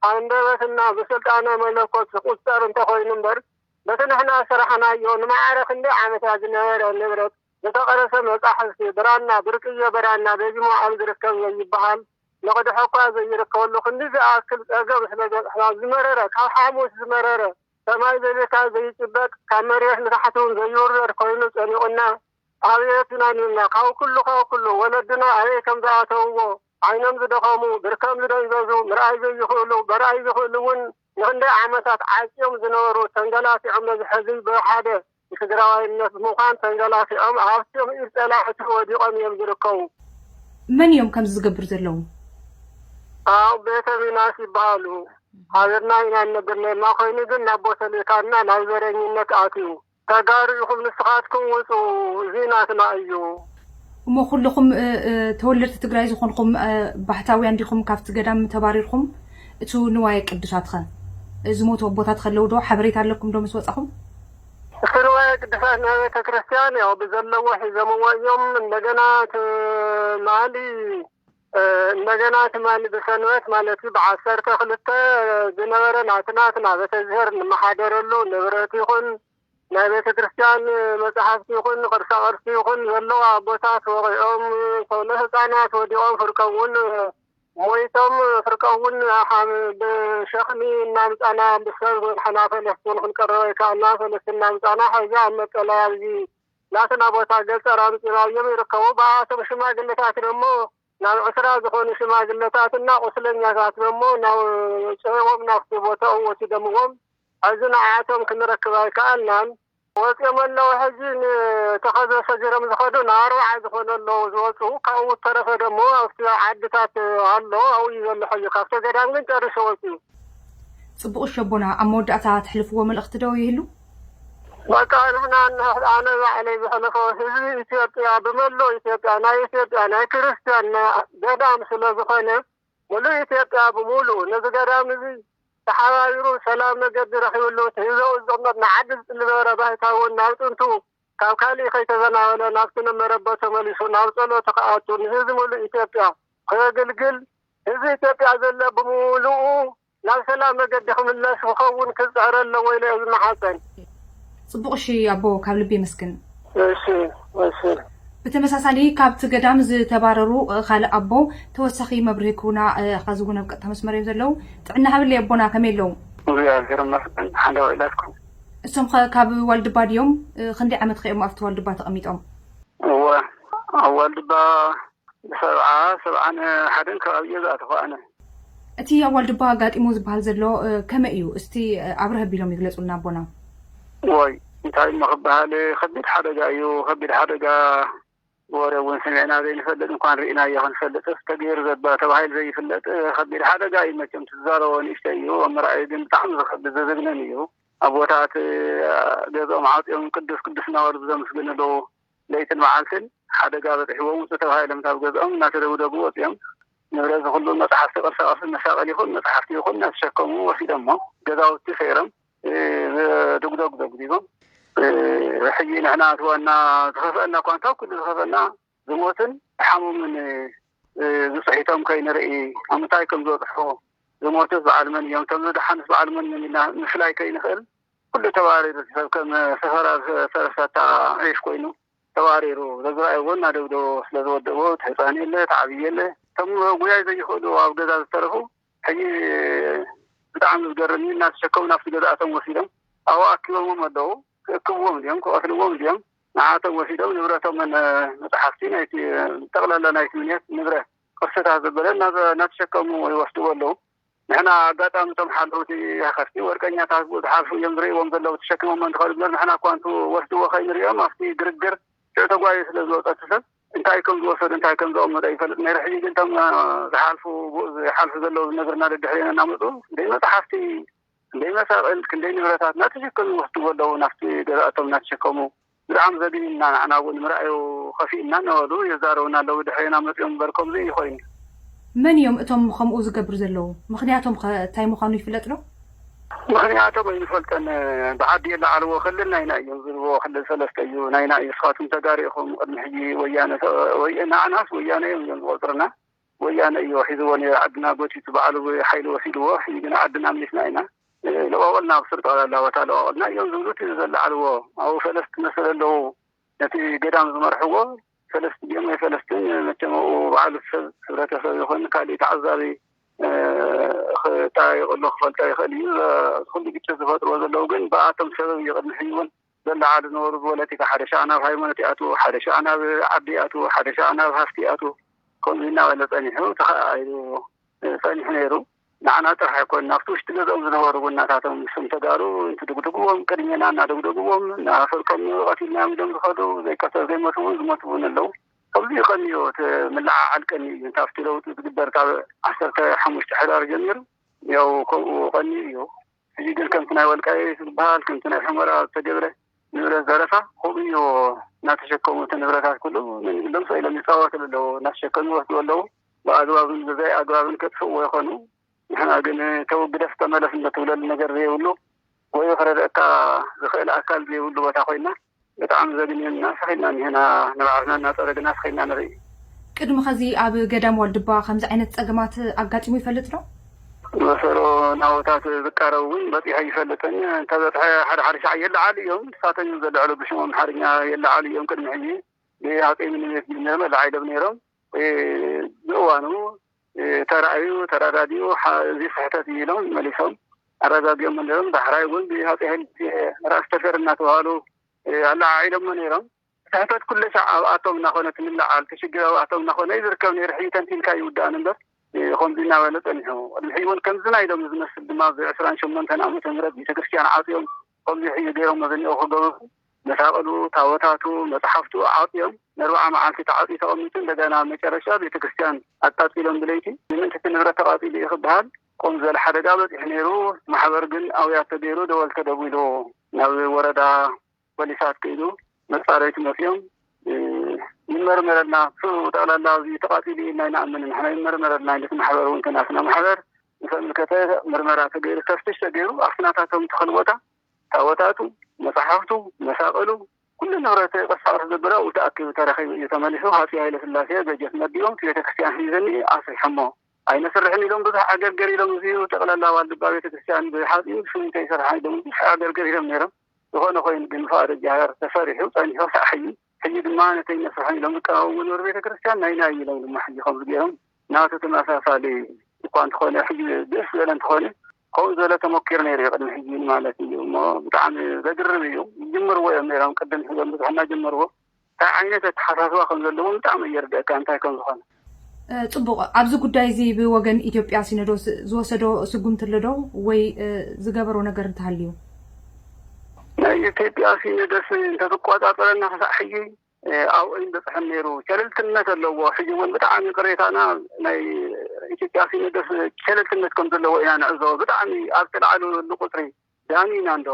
ኣንደበትና ብስልጣነ መለኮት ዝቁፀር እንተኮይኑ እምበር በቲ ንሕና ዝሰራሕናዮ ንማዕረ ክንደይ ዓመታት ዝነበረ ንብረት ዝተቐረሰ መፃሕፍቲ ብራና ብርቅዮ ብራና በዚ መዋዕል ዝርከብ ዘይበሃል መቕድሖ እኳ ዘይርከበሉ ክንዲ ዝኣክል ፀገም ስለ ዝበፅሐና ዝመረረ ካብ ሓሙስ ዝመረረ ሰማይ ዘቤካ ዘይጭበጥ፣ ካብ መሬት ንታሕቲ እውን ዘይውረድ ኮይኑ ጸኒቑና፣ ኣቤት ኢና ንብልና። ካብ ኩሉ፣ ካብ ኩሉ ወለድና ኣበይ ከም ዝኣተውዎ፣ ዓይኖም ዝደኸሙ፣ ብርኮም ዝደንዘዙ፣ ምርኣይ ዘይኽእሉ፣ በርኣይ ዝኽእሉ እውን ንኽንደይ ዓመታት ዓጽዮም ዝነበሩ፣ ተንገላቲዖም፣ ነዚ ሕዚ ብሓደ ንትግራዋይነት ምዃን ተንገላቲዖም፣ ኣብቶም ኢድ ጸላእቲ ወዲቖም እዮም ዝርከቡ። መን እዮም ከምዚ ዝገብር ዘለዉ? ኣብ ቤተ ሚናስ ይበሃሉ። ሓቢርና ኢና እንነብር ነርና፣ ኮይኑ ግን ናብ ቦተ ሌካና ናብ ዘረኝነት ኣትዩ። ተጋሩ ኢኹም ንስኻትኩም ውጹ፣ እዚ ናትና እዩ። እሞ ኩልኹም፣ እ፣ እ፣ ተወለድቲ ትግራይ ዝኾንኩም፣ እ፣ ባህታውያን ዲኹም ካብቲ ገዳም ተባሪርኩም? እቱ ንዋየ ቅዱሳትኸ? ዝሞቱ ኣቦታት ከለዉ ዶ ሓበሬታ ኣለኩም ዶ ምስ ወጻኹም? እቲ ንዋየ ቅዱሳት ናይ ቤተ ክርስቲያን ያው ብዘለዎ ሒዞምዎ እዮም። እንደገና ትማሊ፣ እ፣ እንደገና ትማሊ ብሰንበት ማለት እዩ፣ ብዓሰርተ ክልተ ዝነበረ ናትና፣ ናትና ቤተ እግዚኣብሔር እንመሓደረሉ ንብረት ይኹን ናይ ቤተ ክርስቲያን መጽሓፍቲ ይኹን ቅርሳ ቅርሲ ይኹን ዘለዋ ኣቦታት ወቒዖም፣ ሰውለ ህፃናት ወዲቖም፣ ፍርቆም እውን ሞይቶም፣ ፍርቆም እውን ሓም-፣ ብሸኽሚ እናምጻና፣ ብሰብ ዝወድሐና ፈለስቲ እውን ክንቀርብ ኣይከኣልና። ፈለስቲ እናምጻና፣ ሕዚ ኣብ መጠለያ ኣብዚ ናትና ቦታ ገጸር ኣምጺናዮም ይርከቡ። ብኣቶም ሽማግለታት ደሞ ናብ ዕስራ ዝኾኑ ሽማግለታትና ቁስለኛታት ደሞ ናብ ጭሕዎም ናብቲ ቦታኡ ወሲዶምዎም። ሕዚ ንዓቶም ክንረክብ ኣይከኣልናን። ወፂኦም ኣለዉ። ሕጂ ንተኸዘ ሰጊሮም ዝኸዱ ንኣርባዓ ዝኾኑ ኣለዉ ዝወፁ። ካብኡ ዝተረፈ ደሞ ኣብቲ ዓድታት ኣሎ። ኣብኡ እዩ ዘሎ ሕጂ። ካብቲ ገዳም ግን ጨሪሱ ወፂኡ። ጽቡቕ እሺ ኣቦና፣ ኣብ መወዳእታ ተሕልፍዎ መልእኽቲ ዶ ይህሉ? በቃ ንሕና ንሕ-፣ ኣነ ባዕለይ ዘሕልፎ ህዝቢ ኢትዮጵያ፣ ብመላእ ኢትዮጵያ፣ ናይ ኢትዮጵያ ናይ ክርስቲያን ናይ ገዳም ስለ ዝኾነ፣ ሙሉእ ኢትዮጵያ ብሙሉእ ነዚ ገዳም እዚ ተሓባቢሩ ሰላም መገዲ ረኺብሉ፣ እቲ ሂዘኡ ዝቕመጥ ንዓዲ ዝጽሊ ነበረ ባይታ እውን ናብ ጥንቱ ካብ ካሊእ ከይተዘናበለ ናብቲ ነበረቦ ተመሊሱ ናብ ጸሎቱ ክኣቱ፣ ንህዝቢ ሙሉእ ኢትዮጵያ ከገልግል፣ ህዝቢ ኢትዮጵያ ዘሎ ብምሉኡ ናብ ሰላም መገዲ ክምለስ ክኸውን ክጽዕር ኣለዎ ኢለ እየ ዝመሓጸን። ጽቡቕ እሺ ኣቦ፣ ካብ ልቢ የመስግን። እሺ፣ እሺ። ብተመሳሳሊ ካብቲ ገዳም ዝተባረሩ፣ እ፣ ካልእ ኣቦ ተወሳኺ መብርሂ ክህቡና፣ እ፣ ኸዚ እውን ኣብ ቀጥታ መስመር እዮም ዘለዉ። ጥዕና ሃብለይ ኣቦና፣ ከመይ ኣለዉ? እግዚኣብሔር ይመስገን፣ ሓንዳ ውዒላትኩም። እሶም ኸ ካብ ዋልድባ ድዮም? እ፣ ክንደይ ዓመት ኸ እዮም ኣብቲ ዋልድባ ተቐሚጦም? እወ፣ ኣብ ዋልድባ ሰብዓ፣ ሰብዓን ሓደን ከባቢ እየ ዝኣተኹ ኣነ። እቲ ኣብ ዋልድባ ኣጋጢሙ ዝበሃል ዘሎ፣ እ፣ ከመይ እዩ? እስቲ፣ እ፣ ኣብርህ ኣቢሎም ይግለጹልና ኣቦና። ወይ፣ እንታይ እሞ ክበሃል፣ ከቢድ ሓደጋ እዩ፣ ከቢድ ሓደጋ። ወረ እውን ሰሚዕና ዘይንፈልጥ፣ እንኳን ርኢናዮ ክንፈልጥስ፣ ተገይሩ ዘባ-፣ ተባሂሉ ዘይፍለጥ፣ እ፣ ከቢድ ሓደጋ እዩ። መቸም ትዛረቦ ንእሽተይ እዩ፣ ኣብ መርኣዩ ግን ብጣዕሚ ዝኸብድ ዘዘግንን እዩ። ኣቦታት፣ እ፣ ገዝኦም ዓፅዮም ቅዱስ ቅዱስ እናበሉ ብዘመስግኑ ኣለዉ። ለይትን መዓልትን ሓደጋ በፂሕዎም ውፁ ተባሂሎም ካብ ገዝኦም እናተደብደቡ ወፂኦም። ንብረት ዝኹሉ መፅሓፍቲ፣ ቅርሳ ቅርሲ መሳቐል ይኹን መፅሓፍቲ ይኹን እናተሸከሙ ወሲዶሞ ገዛውቲ ሰይሮም፣ እ፣ ብድጉዶግ ዘጉዲጎም። እ፣ ሕጂ ንሕና እቲ ዋና ዝኸፍአና እኳ እንተ ኩሉ ዝኸፍአና ዝሞትን ዝሓመሙን፣ እ፣ ዝፅሒቶም ከይንርኢ ኣብ ምንታይ ከም ዝበፅሑ፣ ዝሞትስ በዓል መን እዮም፣ እቶም ዝደሓኑስ በዓል መን እዮም ኢልና ምፍላይ ከይንኽእል ኩሉ ተባሪሩ፣ ሰብ ከም ሰፈራ ዝተረፈታ ዒፍ ኮይኑ ተባሪሩ፣ ዘዝረኣይዎ እናደብደቦ ስለ ዝወደቦ፣ እቲ ህፃን የለ፣ እቲ ዓብዪ የለ። እቶም ጉያይ ዘይኽእሉ ኣብ ገዛ ዝተረፉ ሕጂ ብጣዕሚ ዝገርም እዩ። እናተሸከሙ ናብቲ ገዛእቶም ወሲዶም ኣብኡ ኣኪቦምዎም ኣለዉ። ክእክብዎም ድዮም ክቐትልዎም ድዮም ንዓቶም ወሲዶም ንብረቶምን መፅሓፍቲ ናይቲ ጠቕላላ ናይቲ ምንየት ንብረት ቅርስታት ዘበለ እናዘ-፣ እናተሸከሙ ይወስድዎ ኣለዉ። ንሕና ኣጋጣሚ እቶም ሓለውቲ ኣኸርቲ ወርቀኛታት ብኡ ዝሓልፉ እዮም ዝርእይዎም ዘለዉ ተሸኪሞሞ እንትኸዱ እምበር ንሕና እኳ እንቱ ወስድዎ ከይንርእዮም ኣብቲ ግርግር ሽዑ ተጓዩ ስለ ዝወፀ እቲ ሰብ እንታይ ከም ዝወሰዱ እንታይ ከም ዘቐመጠ ይፈልጥ ነይሩ። ሕጂ ግን እቶም ዝሓልፉ ብኡ ዝሓልፉ ዘለዉ ዝነግርና ደድሕሬና እናመፁ ክንደይ መፅሓፍቲ ክንደይ መሳቕል ክንደይ ንብረታት እናተሸከሙ ይወስድዎ ኣለዉ ናብቲ ገዛእቶም እናተሸከሙ ብጣዕሚ ዘግኒንና ንዓና እውን ምርኣዩ ከፊእና እናበሉ የዛረቡና ኣለዉ ድሕሬና መፅኦም እምበር ከምዚ እዩ ኮይኑ። መን እዮም እቶም ከምኡ ዝገብር ዘለዉ? ምኽንያቶም ኸ እንታይ ምዃኑ ይፍለጥ ዶ? ምኽንያቶም ኣይንፈልጠን። ብዓዲ የለዓልዎ ክልል ናይና እዮም ዝብልዎ ክልል ሰለስተ እዩ ናይና እዩ ንስኻትኩም ተጋሩ ኢኹም ቅድሚ ሕጂ ወያነ ተ-፣ ወይ ንዓናስ ወያነ እዮም እዮም ዝቆፅርና ወያነ እዩ ሒዝዎ ነይሩ ዓድና ጎቲቱ ባዕሉ ብሓይሊ ወሲድዎ ሕጂ ግን ዓድና ኣምሊስና ኢና ለቋቑልና ኣብ ስር ጠቕላላ ቦታ ለቋቑልና እዮም ዝብሉ እቲ ዘለዓልዎ ኣብኡ ፈለስቲ መሰል ኣለዉ ነቲ ገዳም ዝመርሕዎ ፈለስቲ ድዮም ኣይፈለስትን መቸም ኣብኡ ባዕሉ ሰብ ሕብረተሰብ ይኹን ካሊእ ተዓዛቢ ክጠያየቀሉ ክፈልጦ ይኽእል እዩ። እዚ ኩሉ ግጭት ዝፈጥርዎ ዘለዉ ግን ብኣቶም ሰበብ እዩ። ቅድሚ ሕጂ እውን ዘለዓሉ ዝነበሩ ብፖለቲካ ሓደ ሻዕ ናብ ሃይማኖት ይኣትዉ፣ ሓደ ሻዕ ናብ ዓዲ ይኣትዉ፣ ሓደ ሻዕ ናብ ሃፍቲ ይኣትዉ። ከምዚ እናበለ ጸኒሑ ተኸኣኢሉ ጸኒሑ ነይሩ። ንዓና ጥራሕ ኣይኮን፣ ኣብቲ ውሽጢ ገዝኦም ዝነበሩ እውን እናታቶም ንሶም ተጋሩ እንትድግድግዎም፣ ቅድሜና እናደግደግዎም፣ እናፈልጦም ቀቲልናዮም ኢሎም ዝኸዱ፣ ዘይቀተሉ ዘይሞቱ እውን ዝሞቱ እውን ኣለዉ። ከምዚ እዩ ቀንዩ፣ እቲ ምልዓዓል ቀንዩ እዩ። እንተ ኣብቲ ለውጢ ዝግበር ካብ ዓሰርተ ሓሙሽተ ሕዳር ጀሚሩ ያው ከምኡ ቀንዩ እዩ። ሕጂ ግን ከምቲ ናይ ወልቃይት ዝበሃል፣ ከምቲ ናይ ሑመራ ዝተገብረ ንብረት ዘረፋ፣ ከምኡ እዩ እናተሸከሙ፣ እቲ ንብረታት ኩሉ ንግሎም ስኢሎም ይፃወትሉ ኣለዉ። እናተሸከሙ ይወስዱ ኣለዉ። ብኣግባብን ብዘይ ኣግባብን ከጥፍእዎ ይኾኑ። ንሕና ግን ተወግደስ ተመለስ እንደትብለሉ ነገር ዘይብሉ፣ ወይ ክረድአካ ዝኽእል ኣካል ዘይብሉ ቦታ ኮይና፣ ብጣዕሚ ዘግንየና ስኺልና እኒሀና። ንባዕልና እናፀረግና ስኺልና ንርኢ። ቅድሚ ኸዚ ኣብ ገዳም ዋልድባ ከምዚ ዓይነት ጸገማት ኣጋጢሙ ይፈልጥ ዶ? መሰሎ ናውታት ዝቃረብ እውን በፂሐ ይፈልጥን እንተበፅሐ ሓደ ሓደ ሻዕ የለዓሉ እዮም። ንሳቶም እዮም ዘለዕሉ፣ ብሽም ኣምሓርኛ የለዓሉ እዮም። ቅድሚ ሕጂ ብሃፀይ ምኒልክ ነመልዓ ኢሎም ነይሮም። ብእዋኑ ተራእዩ ተረዳዲኡ፣ እዚ ስሕተት እዩ ኢሎም መሊሶም ኣረጋጊኦም ነይሮም። ዳሕራይ እውን ብሃፀይ ሃይለ ራእሲ ተፈሪ እናተባሃሉ ኣለዓዒሎሞ ነይሮም። ስሕተት ኩለ ሻዕ ኣብኣቶም እናኾነ ትምልዓል፣ እቲ ሽግር ኣብኣቶም እናኾነ እዩ ዝርከብ ነይሩ። ሕጂ ተንቲንካ ይውዳእን እምበር፣ ከምዚ እናበለ ጸኒሑ። ቅድሚ ሕጂ እውን ከምዚ ናይ ሎሚ ዝመስል ድማ፣ ኣብዚ ዕስራን ሸሞንተን ዓመተ ምህረት ቤተክርስትያን ዓጽዮም፣ ከምዚ ሕጂ ገይሮሞ ዝኒኦ ክገብሩ፣ መሳቕሉ፣ ታቦታቱ፣ መጽሓፍቱ ዓጽዮም፣ ንኣርብዓ መዓልቲ ተዓጽዩ ተቐሚጡ፣ እንደገና መጨረሻ ቤተክርስትያን ኣቃጺሎም ብለይቲ። ንምንታይ እቲ ንብረት ተቓጺሉ እዩ ክበሃል፣ ከምዚ ዝበለ ሓደጋ በጺሑ ነይሩ። ማሕበር ግን ኣውያት ተገይሩ፣ ደወል ተደዊሉ ናብ ወረዳ ፖሊሳት ከይዱ መጻረይቲ መጺኦም፣ እ፣ ይመርመረልና፣ እሱ ጠቕላላ ኣብዚ ተቓጺሉ ኢልና ኣይንኣምንን። ንሕና ይመርመረልና ኢሉ እቲ ማሕበር እውን፣ ከናትና ማሕበር ዝተመልከተ ምርመራ ተገይሩ፣ ተፍትሽ ተገይሩ፣ ኣስናታቶም ተኸል ቦታ፣ ታቦታቱ፣ መጽሓፍቱ፣ መሳቕሉ፣ ኩሉ ንብረት ቀሳቕስ ዝነበረ ኣብኡ ተኣኪቡ ተረኺቡ እዩ ተመሊሱ። ሃጺይ ሃይለ ስላሴ በጀት መዲቦም እቲ ቤተክርስትያን ሒዘኒ ኣስሪሖሞ። ኣይነስርሕን ኢሎም ብዙሕ ዕገርገር ኢሎም፣ እዚ ጠቕላላ ዋልድባ ቤተክርስትያን ብሓጺን ብስሚንቶ ይሰርሓ ኢሎም ብዙሕ ዕገርገር ኢሎም ነይሮም። ዝኾነ ኮይኑ ግን ፍቓድ እግዚኣብሔር ተሰሪሑ ጸኒሑ ክሳዕ ሕጂ። ሕጂ ድማ ነተይ ነስርሖም ኢሎም ዝቃወሙ ዝነበሩ ቤተክርስትያን ናይ ናይ ኢሎም ድማ ሕጂ ከምዚ ገይሮም ናቱ ተመሳሳሊ እኳ እንተኾነ፣ ሕጂ ብእስ ዝበለ እንተኾነ ከምኡ ዝበለ ተመኪሩ ነይሩ እዩ ቅድሚ ሕጂ ማለት እዩ። እሞ ብጣዕሚ ዘግርም እዩ። ይጅምርዎ እዮም ነይሮም ቅድም ሕዞም ብዙሕ እናጀመርዎ እንታይ ዓይነት ኣተሓሳስባ ከም ዘለዎም ብጣዕሚ እየርደአካ እንታይ ከም ዝኾነ። እ፣ ጽቡቕ። ኣብዚ ጉዳይ እዚ ብወገን ኢትዮጵያ ሲኖዶስ ዝወሰዶ ስጉምቲ ኣሎ ዶ? ወይ፣ እ፣ ዝገበሮ ነገር እንተሃልዩ? ናይ ኢትዮጵያ ሲኖዶስ እንተዝቆጻጸረና ክሳዕ ሕጂ፣ እ፣ ኣብኡ ኣይንበጽሕን ነይሩ። ሸለልትነት ኣለዎ። ሕጂ እውን ብጣዕሚ ቅሬታና ናይ ኢትዮጵያ ሲኖዶስ ሸለልትነት ከም ዘለዎ ኢና ንዕዘቦ። ብጣዕሚ ኣብ ዝተለዓሉ ቁጽሪ ዳኒና እንዶ፣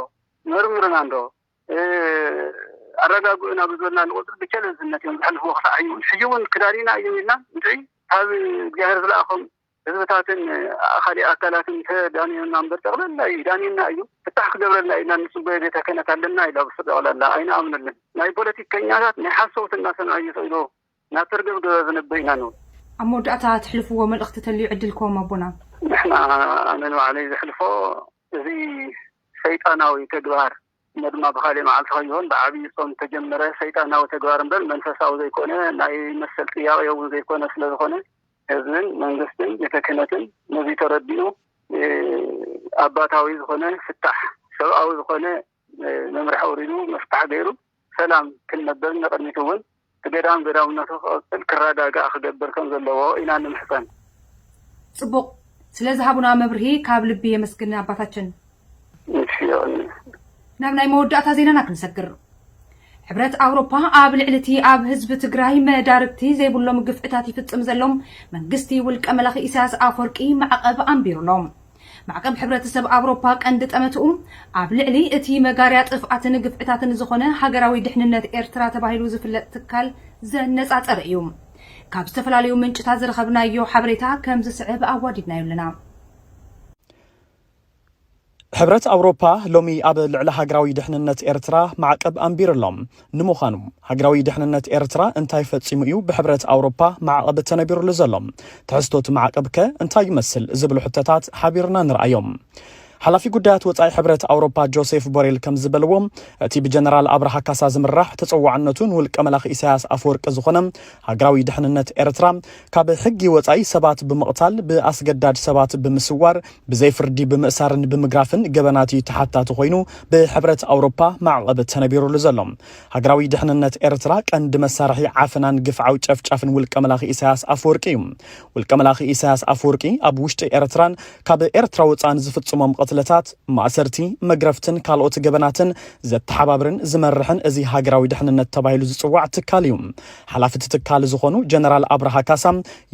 መርምርና እንዶ፣ እ፣ ኣረጋግኡና ብዝበልና ንቁጽሪ ብቸለልትነት እዮም ዝሕልፍዎ። ክሳዕ ሕጂ እውን፣ ሕጂ እውን ክዳኒና እዮም ኢልና ንርኢ። ካብ እግዚኣብሔር ዝለኣኾም ህዝብታትን፣ እ፣ ካልእ ኣካላትን ተዳንዮና እምበር ጠቕላላ እዩ፣ ዳንዮና እዩ። ፍታሕ ክገብረልና ኢና ንጽበዮ ቤተ ክህነት ኣለና ኢሉ ኣብ ጠቕላላ ኣይንኣምነሉን። ናይ ፖለቲከኛታት ናይ ሓሰውቲ እናሰምዐ እዩ ኢሉ ናብ ተርገብገበ ዝንበ ኢና ንብል። ኣብ መወዳእታ ትሕልፍዎ መልእኽቲ ተልዩ ዕድል ክህቦም ኣቦና። ንሕና ኣነ ንባዕለይ ዘሕልፎ እዚ ሰይጣናዊ ተግባር እሞ ድማ ብኻልእ መዓልቲ ከይሆን ብዓብዪ ጾም ዝተጀመረ ሰይጣናዊ ተግባር እምበር መንፈሳዊ ዘይኮነ ናይ መሰል ጥያቄ እውን ዘይኮነ ስለ ዝኾነ ህዝብን መንግስትን ቤተ ክህነትን ነዚ ተረዲኡ፣ እ፣ ኣባታዊ ዝኾነ ፍታሕ ሰብኣዊ ዝኾነ፣ እ፣ መምርሒ ኣውሪዱ መፍታሕ ገይሩ ሰላም ክንነብር ንቕድሚት እውን እቲ ገዳም ገዳምነቱ ክቕጽል ክረጋጋእ ክገብር ከም ዘለዎ ኢና ንምሕጸን። ጽቡቕ። ስለ ዝሃቡና መብርሂ ካብ ልቢ የመስግን ኣባታችን። እሺ፣ ይቕኒ። ናብ ናይ መወዳእታ ዜናና ክንሰግር። ሕብረት ኣውሮፓ ኣብ ልዕሊ እቲ ኣብ ህዝቢ ትግራይ መዳርግቲ ዘይብሎም ግፍዕታት ይፍጽም ዘሎም መንግስቲ ውልቀ መላኺ ኢሳያስ ኣፈወርቂ ማዕቐብ ኣንቢሩሎም። ማዕቐብ ሕብረተሰብ ኣውሮፓ ቀንዲ ጠመትኡ ኣብ ልዕሊ እቲ መጋርያ ጥፍኣትን ግፍዕታትን ዝኾነ ሃገራዊ ድሕንነት ኤርትራ ተባሂሉ ዝፍለጥ ትካል ዘነጻጸረ እዩ። ካብ ዝተፈላለዩ ምንጭታት ዝረኸብናዮ ሓበሬታ ከም ዝስዕብ ኣዋዲድናዮ ኣለና። ሕብረት ኣውሮፓ ሎሚ ኣብ ልዕሊ ሃገራዊ ድሕንነት ኤርትራ ማዕቀብ ኣንቢሩ ኣሎ። ንምዃኑ ሃገራዊ ድሕንነት ኤርትራ እንታይ ፈጺሙ እዩ ብሕብረት ኣውሮፓ ማዕቐብ ተነቢሩሉ ዘሎ? ትሕዝቶ እቲ ማዕቀብ ከ እንታይ ይመስል ዝብሉ ሕቶታት ሓቢርና ንርኣዮም። ሓላፊ ጉዳያት ወጻኢ ሕብረት ኣውሮፓ ጆሴፍ ቦሬል ከም ዝበልዎ፣ እቲ ብጀነራል ኣብርሃ ካሳ ዝምራሕ ተጸዋዕነቱ ንውልቀ መላኺ ኢሳያስ ኣፈወርቂ ዝኾነ ሃገራዊ ድሕንነት ኤርትራ፣ ካብ ሕጊ ወጻኢ ሰባት ብምቕታል፣ ብኣስገዳድ ሰባት ብምስዋር፣ ብዘይ ፍርዲ ብምእሳርን ብምግራፍን ገበናት እዩ ተሓታቲ ኮይኑ ብሕብረት ኣውሮፓ ማዕቐብ ተነቢሩሉ ዘሎ። ሃገራዊ ድሕንነት ኤርትራ ቀንዲ መሳርሒ ዓፈናን ግፍዓዊ ጨፍጫፍን ውልቀ መላኺ ኢሳያስ ኣፈወርቂ እዩ። ውልቀ መላኺ ኢሳያስ ኣፈወርቂ ኣብ ውሽጢ ኤርትራን ካብ ኤርትራ ወጻን ዝፍጽሞም ቅትለታት፣ ማእሰርቲ፣ መግረፍትን ካልኦት ገበናትን ዘተሓባብርን ዝመርሕን እዚ ሃገራዊ ድሕንነት ተባሂሉ ዝጽዋዕ ትካል እዩ። ሓላፊ እቲ ትካል ዝኾኑ ጀነራል ኣብርሃ ካሳ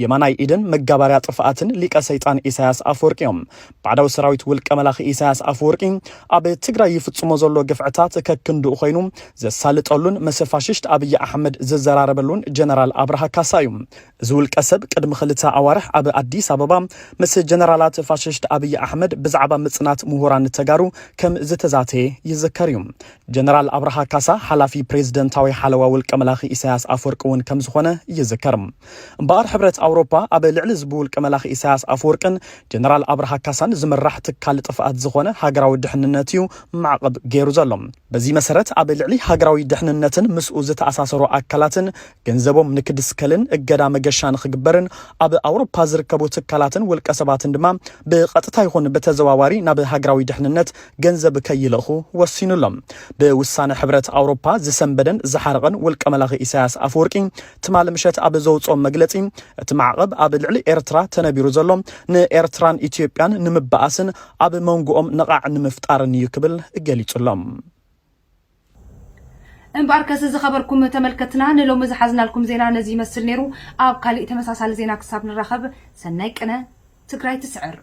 የማናይ ኢድን መጋባርያ ጥፍኣትን ሊቀ ሰይጣን ኢሳያስ ኣፈወርቂ እዮም። ባዕዳዊ ሰራዊት ውልቀ መላኺ ኢሳያስ ኣፈወርቂ ኣብ ትግራይ ይፍጽሞ ዘሎ ግፍዕታት ከክንድኡ ኮይኑ ዘሳልጠሉን ምስ ፋሽስት ኣብይ ኣሕመድ ዝዘራረበሉን ጀነራል ኣብርሃ ካሳ እዩ። እዚ ውልቀ ሰብ ቅድሚ ክልተ ኣዋርሕ ኣብ ኣዲስ ኣበባ ምስ ጀነራላት ፋሽስት ኣብይ ኣሕመድ ብዛዕባ ምጽናት ምሁራን ተጋሩ ከም ዝተዛተየ ይዝከር እዩ። ጀነራል ኣብርሃ ካሳ ሓላፊ ፕሬዝደንታዊ ሓለዋ ውልቀ መላኺ ኢሳያስ ኣፈወርቂ እውን ከም ዝኾነ ይዝከር። እምበኣር ሕብረት ኣውሮፓ ኣብ ልዕሊ እዚ ብውልቀ መላኺ ኢሳያስ ኣፈወርቅን ጀነራል ኣብርሃ ካሳን ዝምራሕ ትካል ጥፍኣት ዝኾነ ሃገራዊ ድሕንነት እዩ ማዕቐብ ገይሩ ዘሎ። በዚ መሰረት ኣብ ልዕሊ ሃገራዊ ድሕንነትን ምስኡ ዝተኣሳሰሩ ኣካላትን ገንዘቦም ንክድስከልን እገዳ መገሻ ንክግበርን ኣብ ኣውሮፓ ዝርከቡ ትካላትን ውልቀ ሰባትን ድማ ብቐጥታ ይኹን ብተዘዋዋሪ ናብ ሃገራዊ ድሕንነት ገንዘብ ከይልእኹ ወሲኑ ኣሎ። ብውሳነ ሕብረት ኣውሮፓ ዝሰንበደን ዝሓረቐን ውልቀ መላኺ ኢሳያስ ኣፈወርቂ ትማሊ ምሸት ኣብ ዘውፅኦ መግለፂ፣ እቲ ማዕቐብ ኣብ ልዕሊ ኤርትራ ተነቢሩ ዘሎ ንኤርትራን ኢትዮጵያን ንምበኣስን ኣብ መንጎኦም ነቓዕ ንምፍጣርን እዩ ክብል ገሊጹ ኣሎ። እምበኣርከስ ዝኸበርኩም ተመልከትና፣ ንሎሚ ዝሓዝናልኩም ዜና ነዚ ይመስል ነይሩ። ኣብ ካሊእ ተመሳሳሊ ዜና ክሳብ ንራኸብ፣ ሰናይ ቅነ። ትግራይ ትስዕር።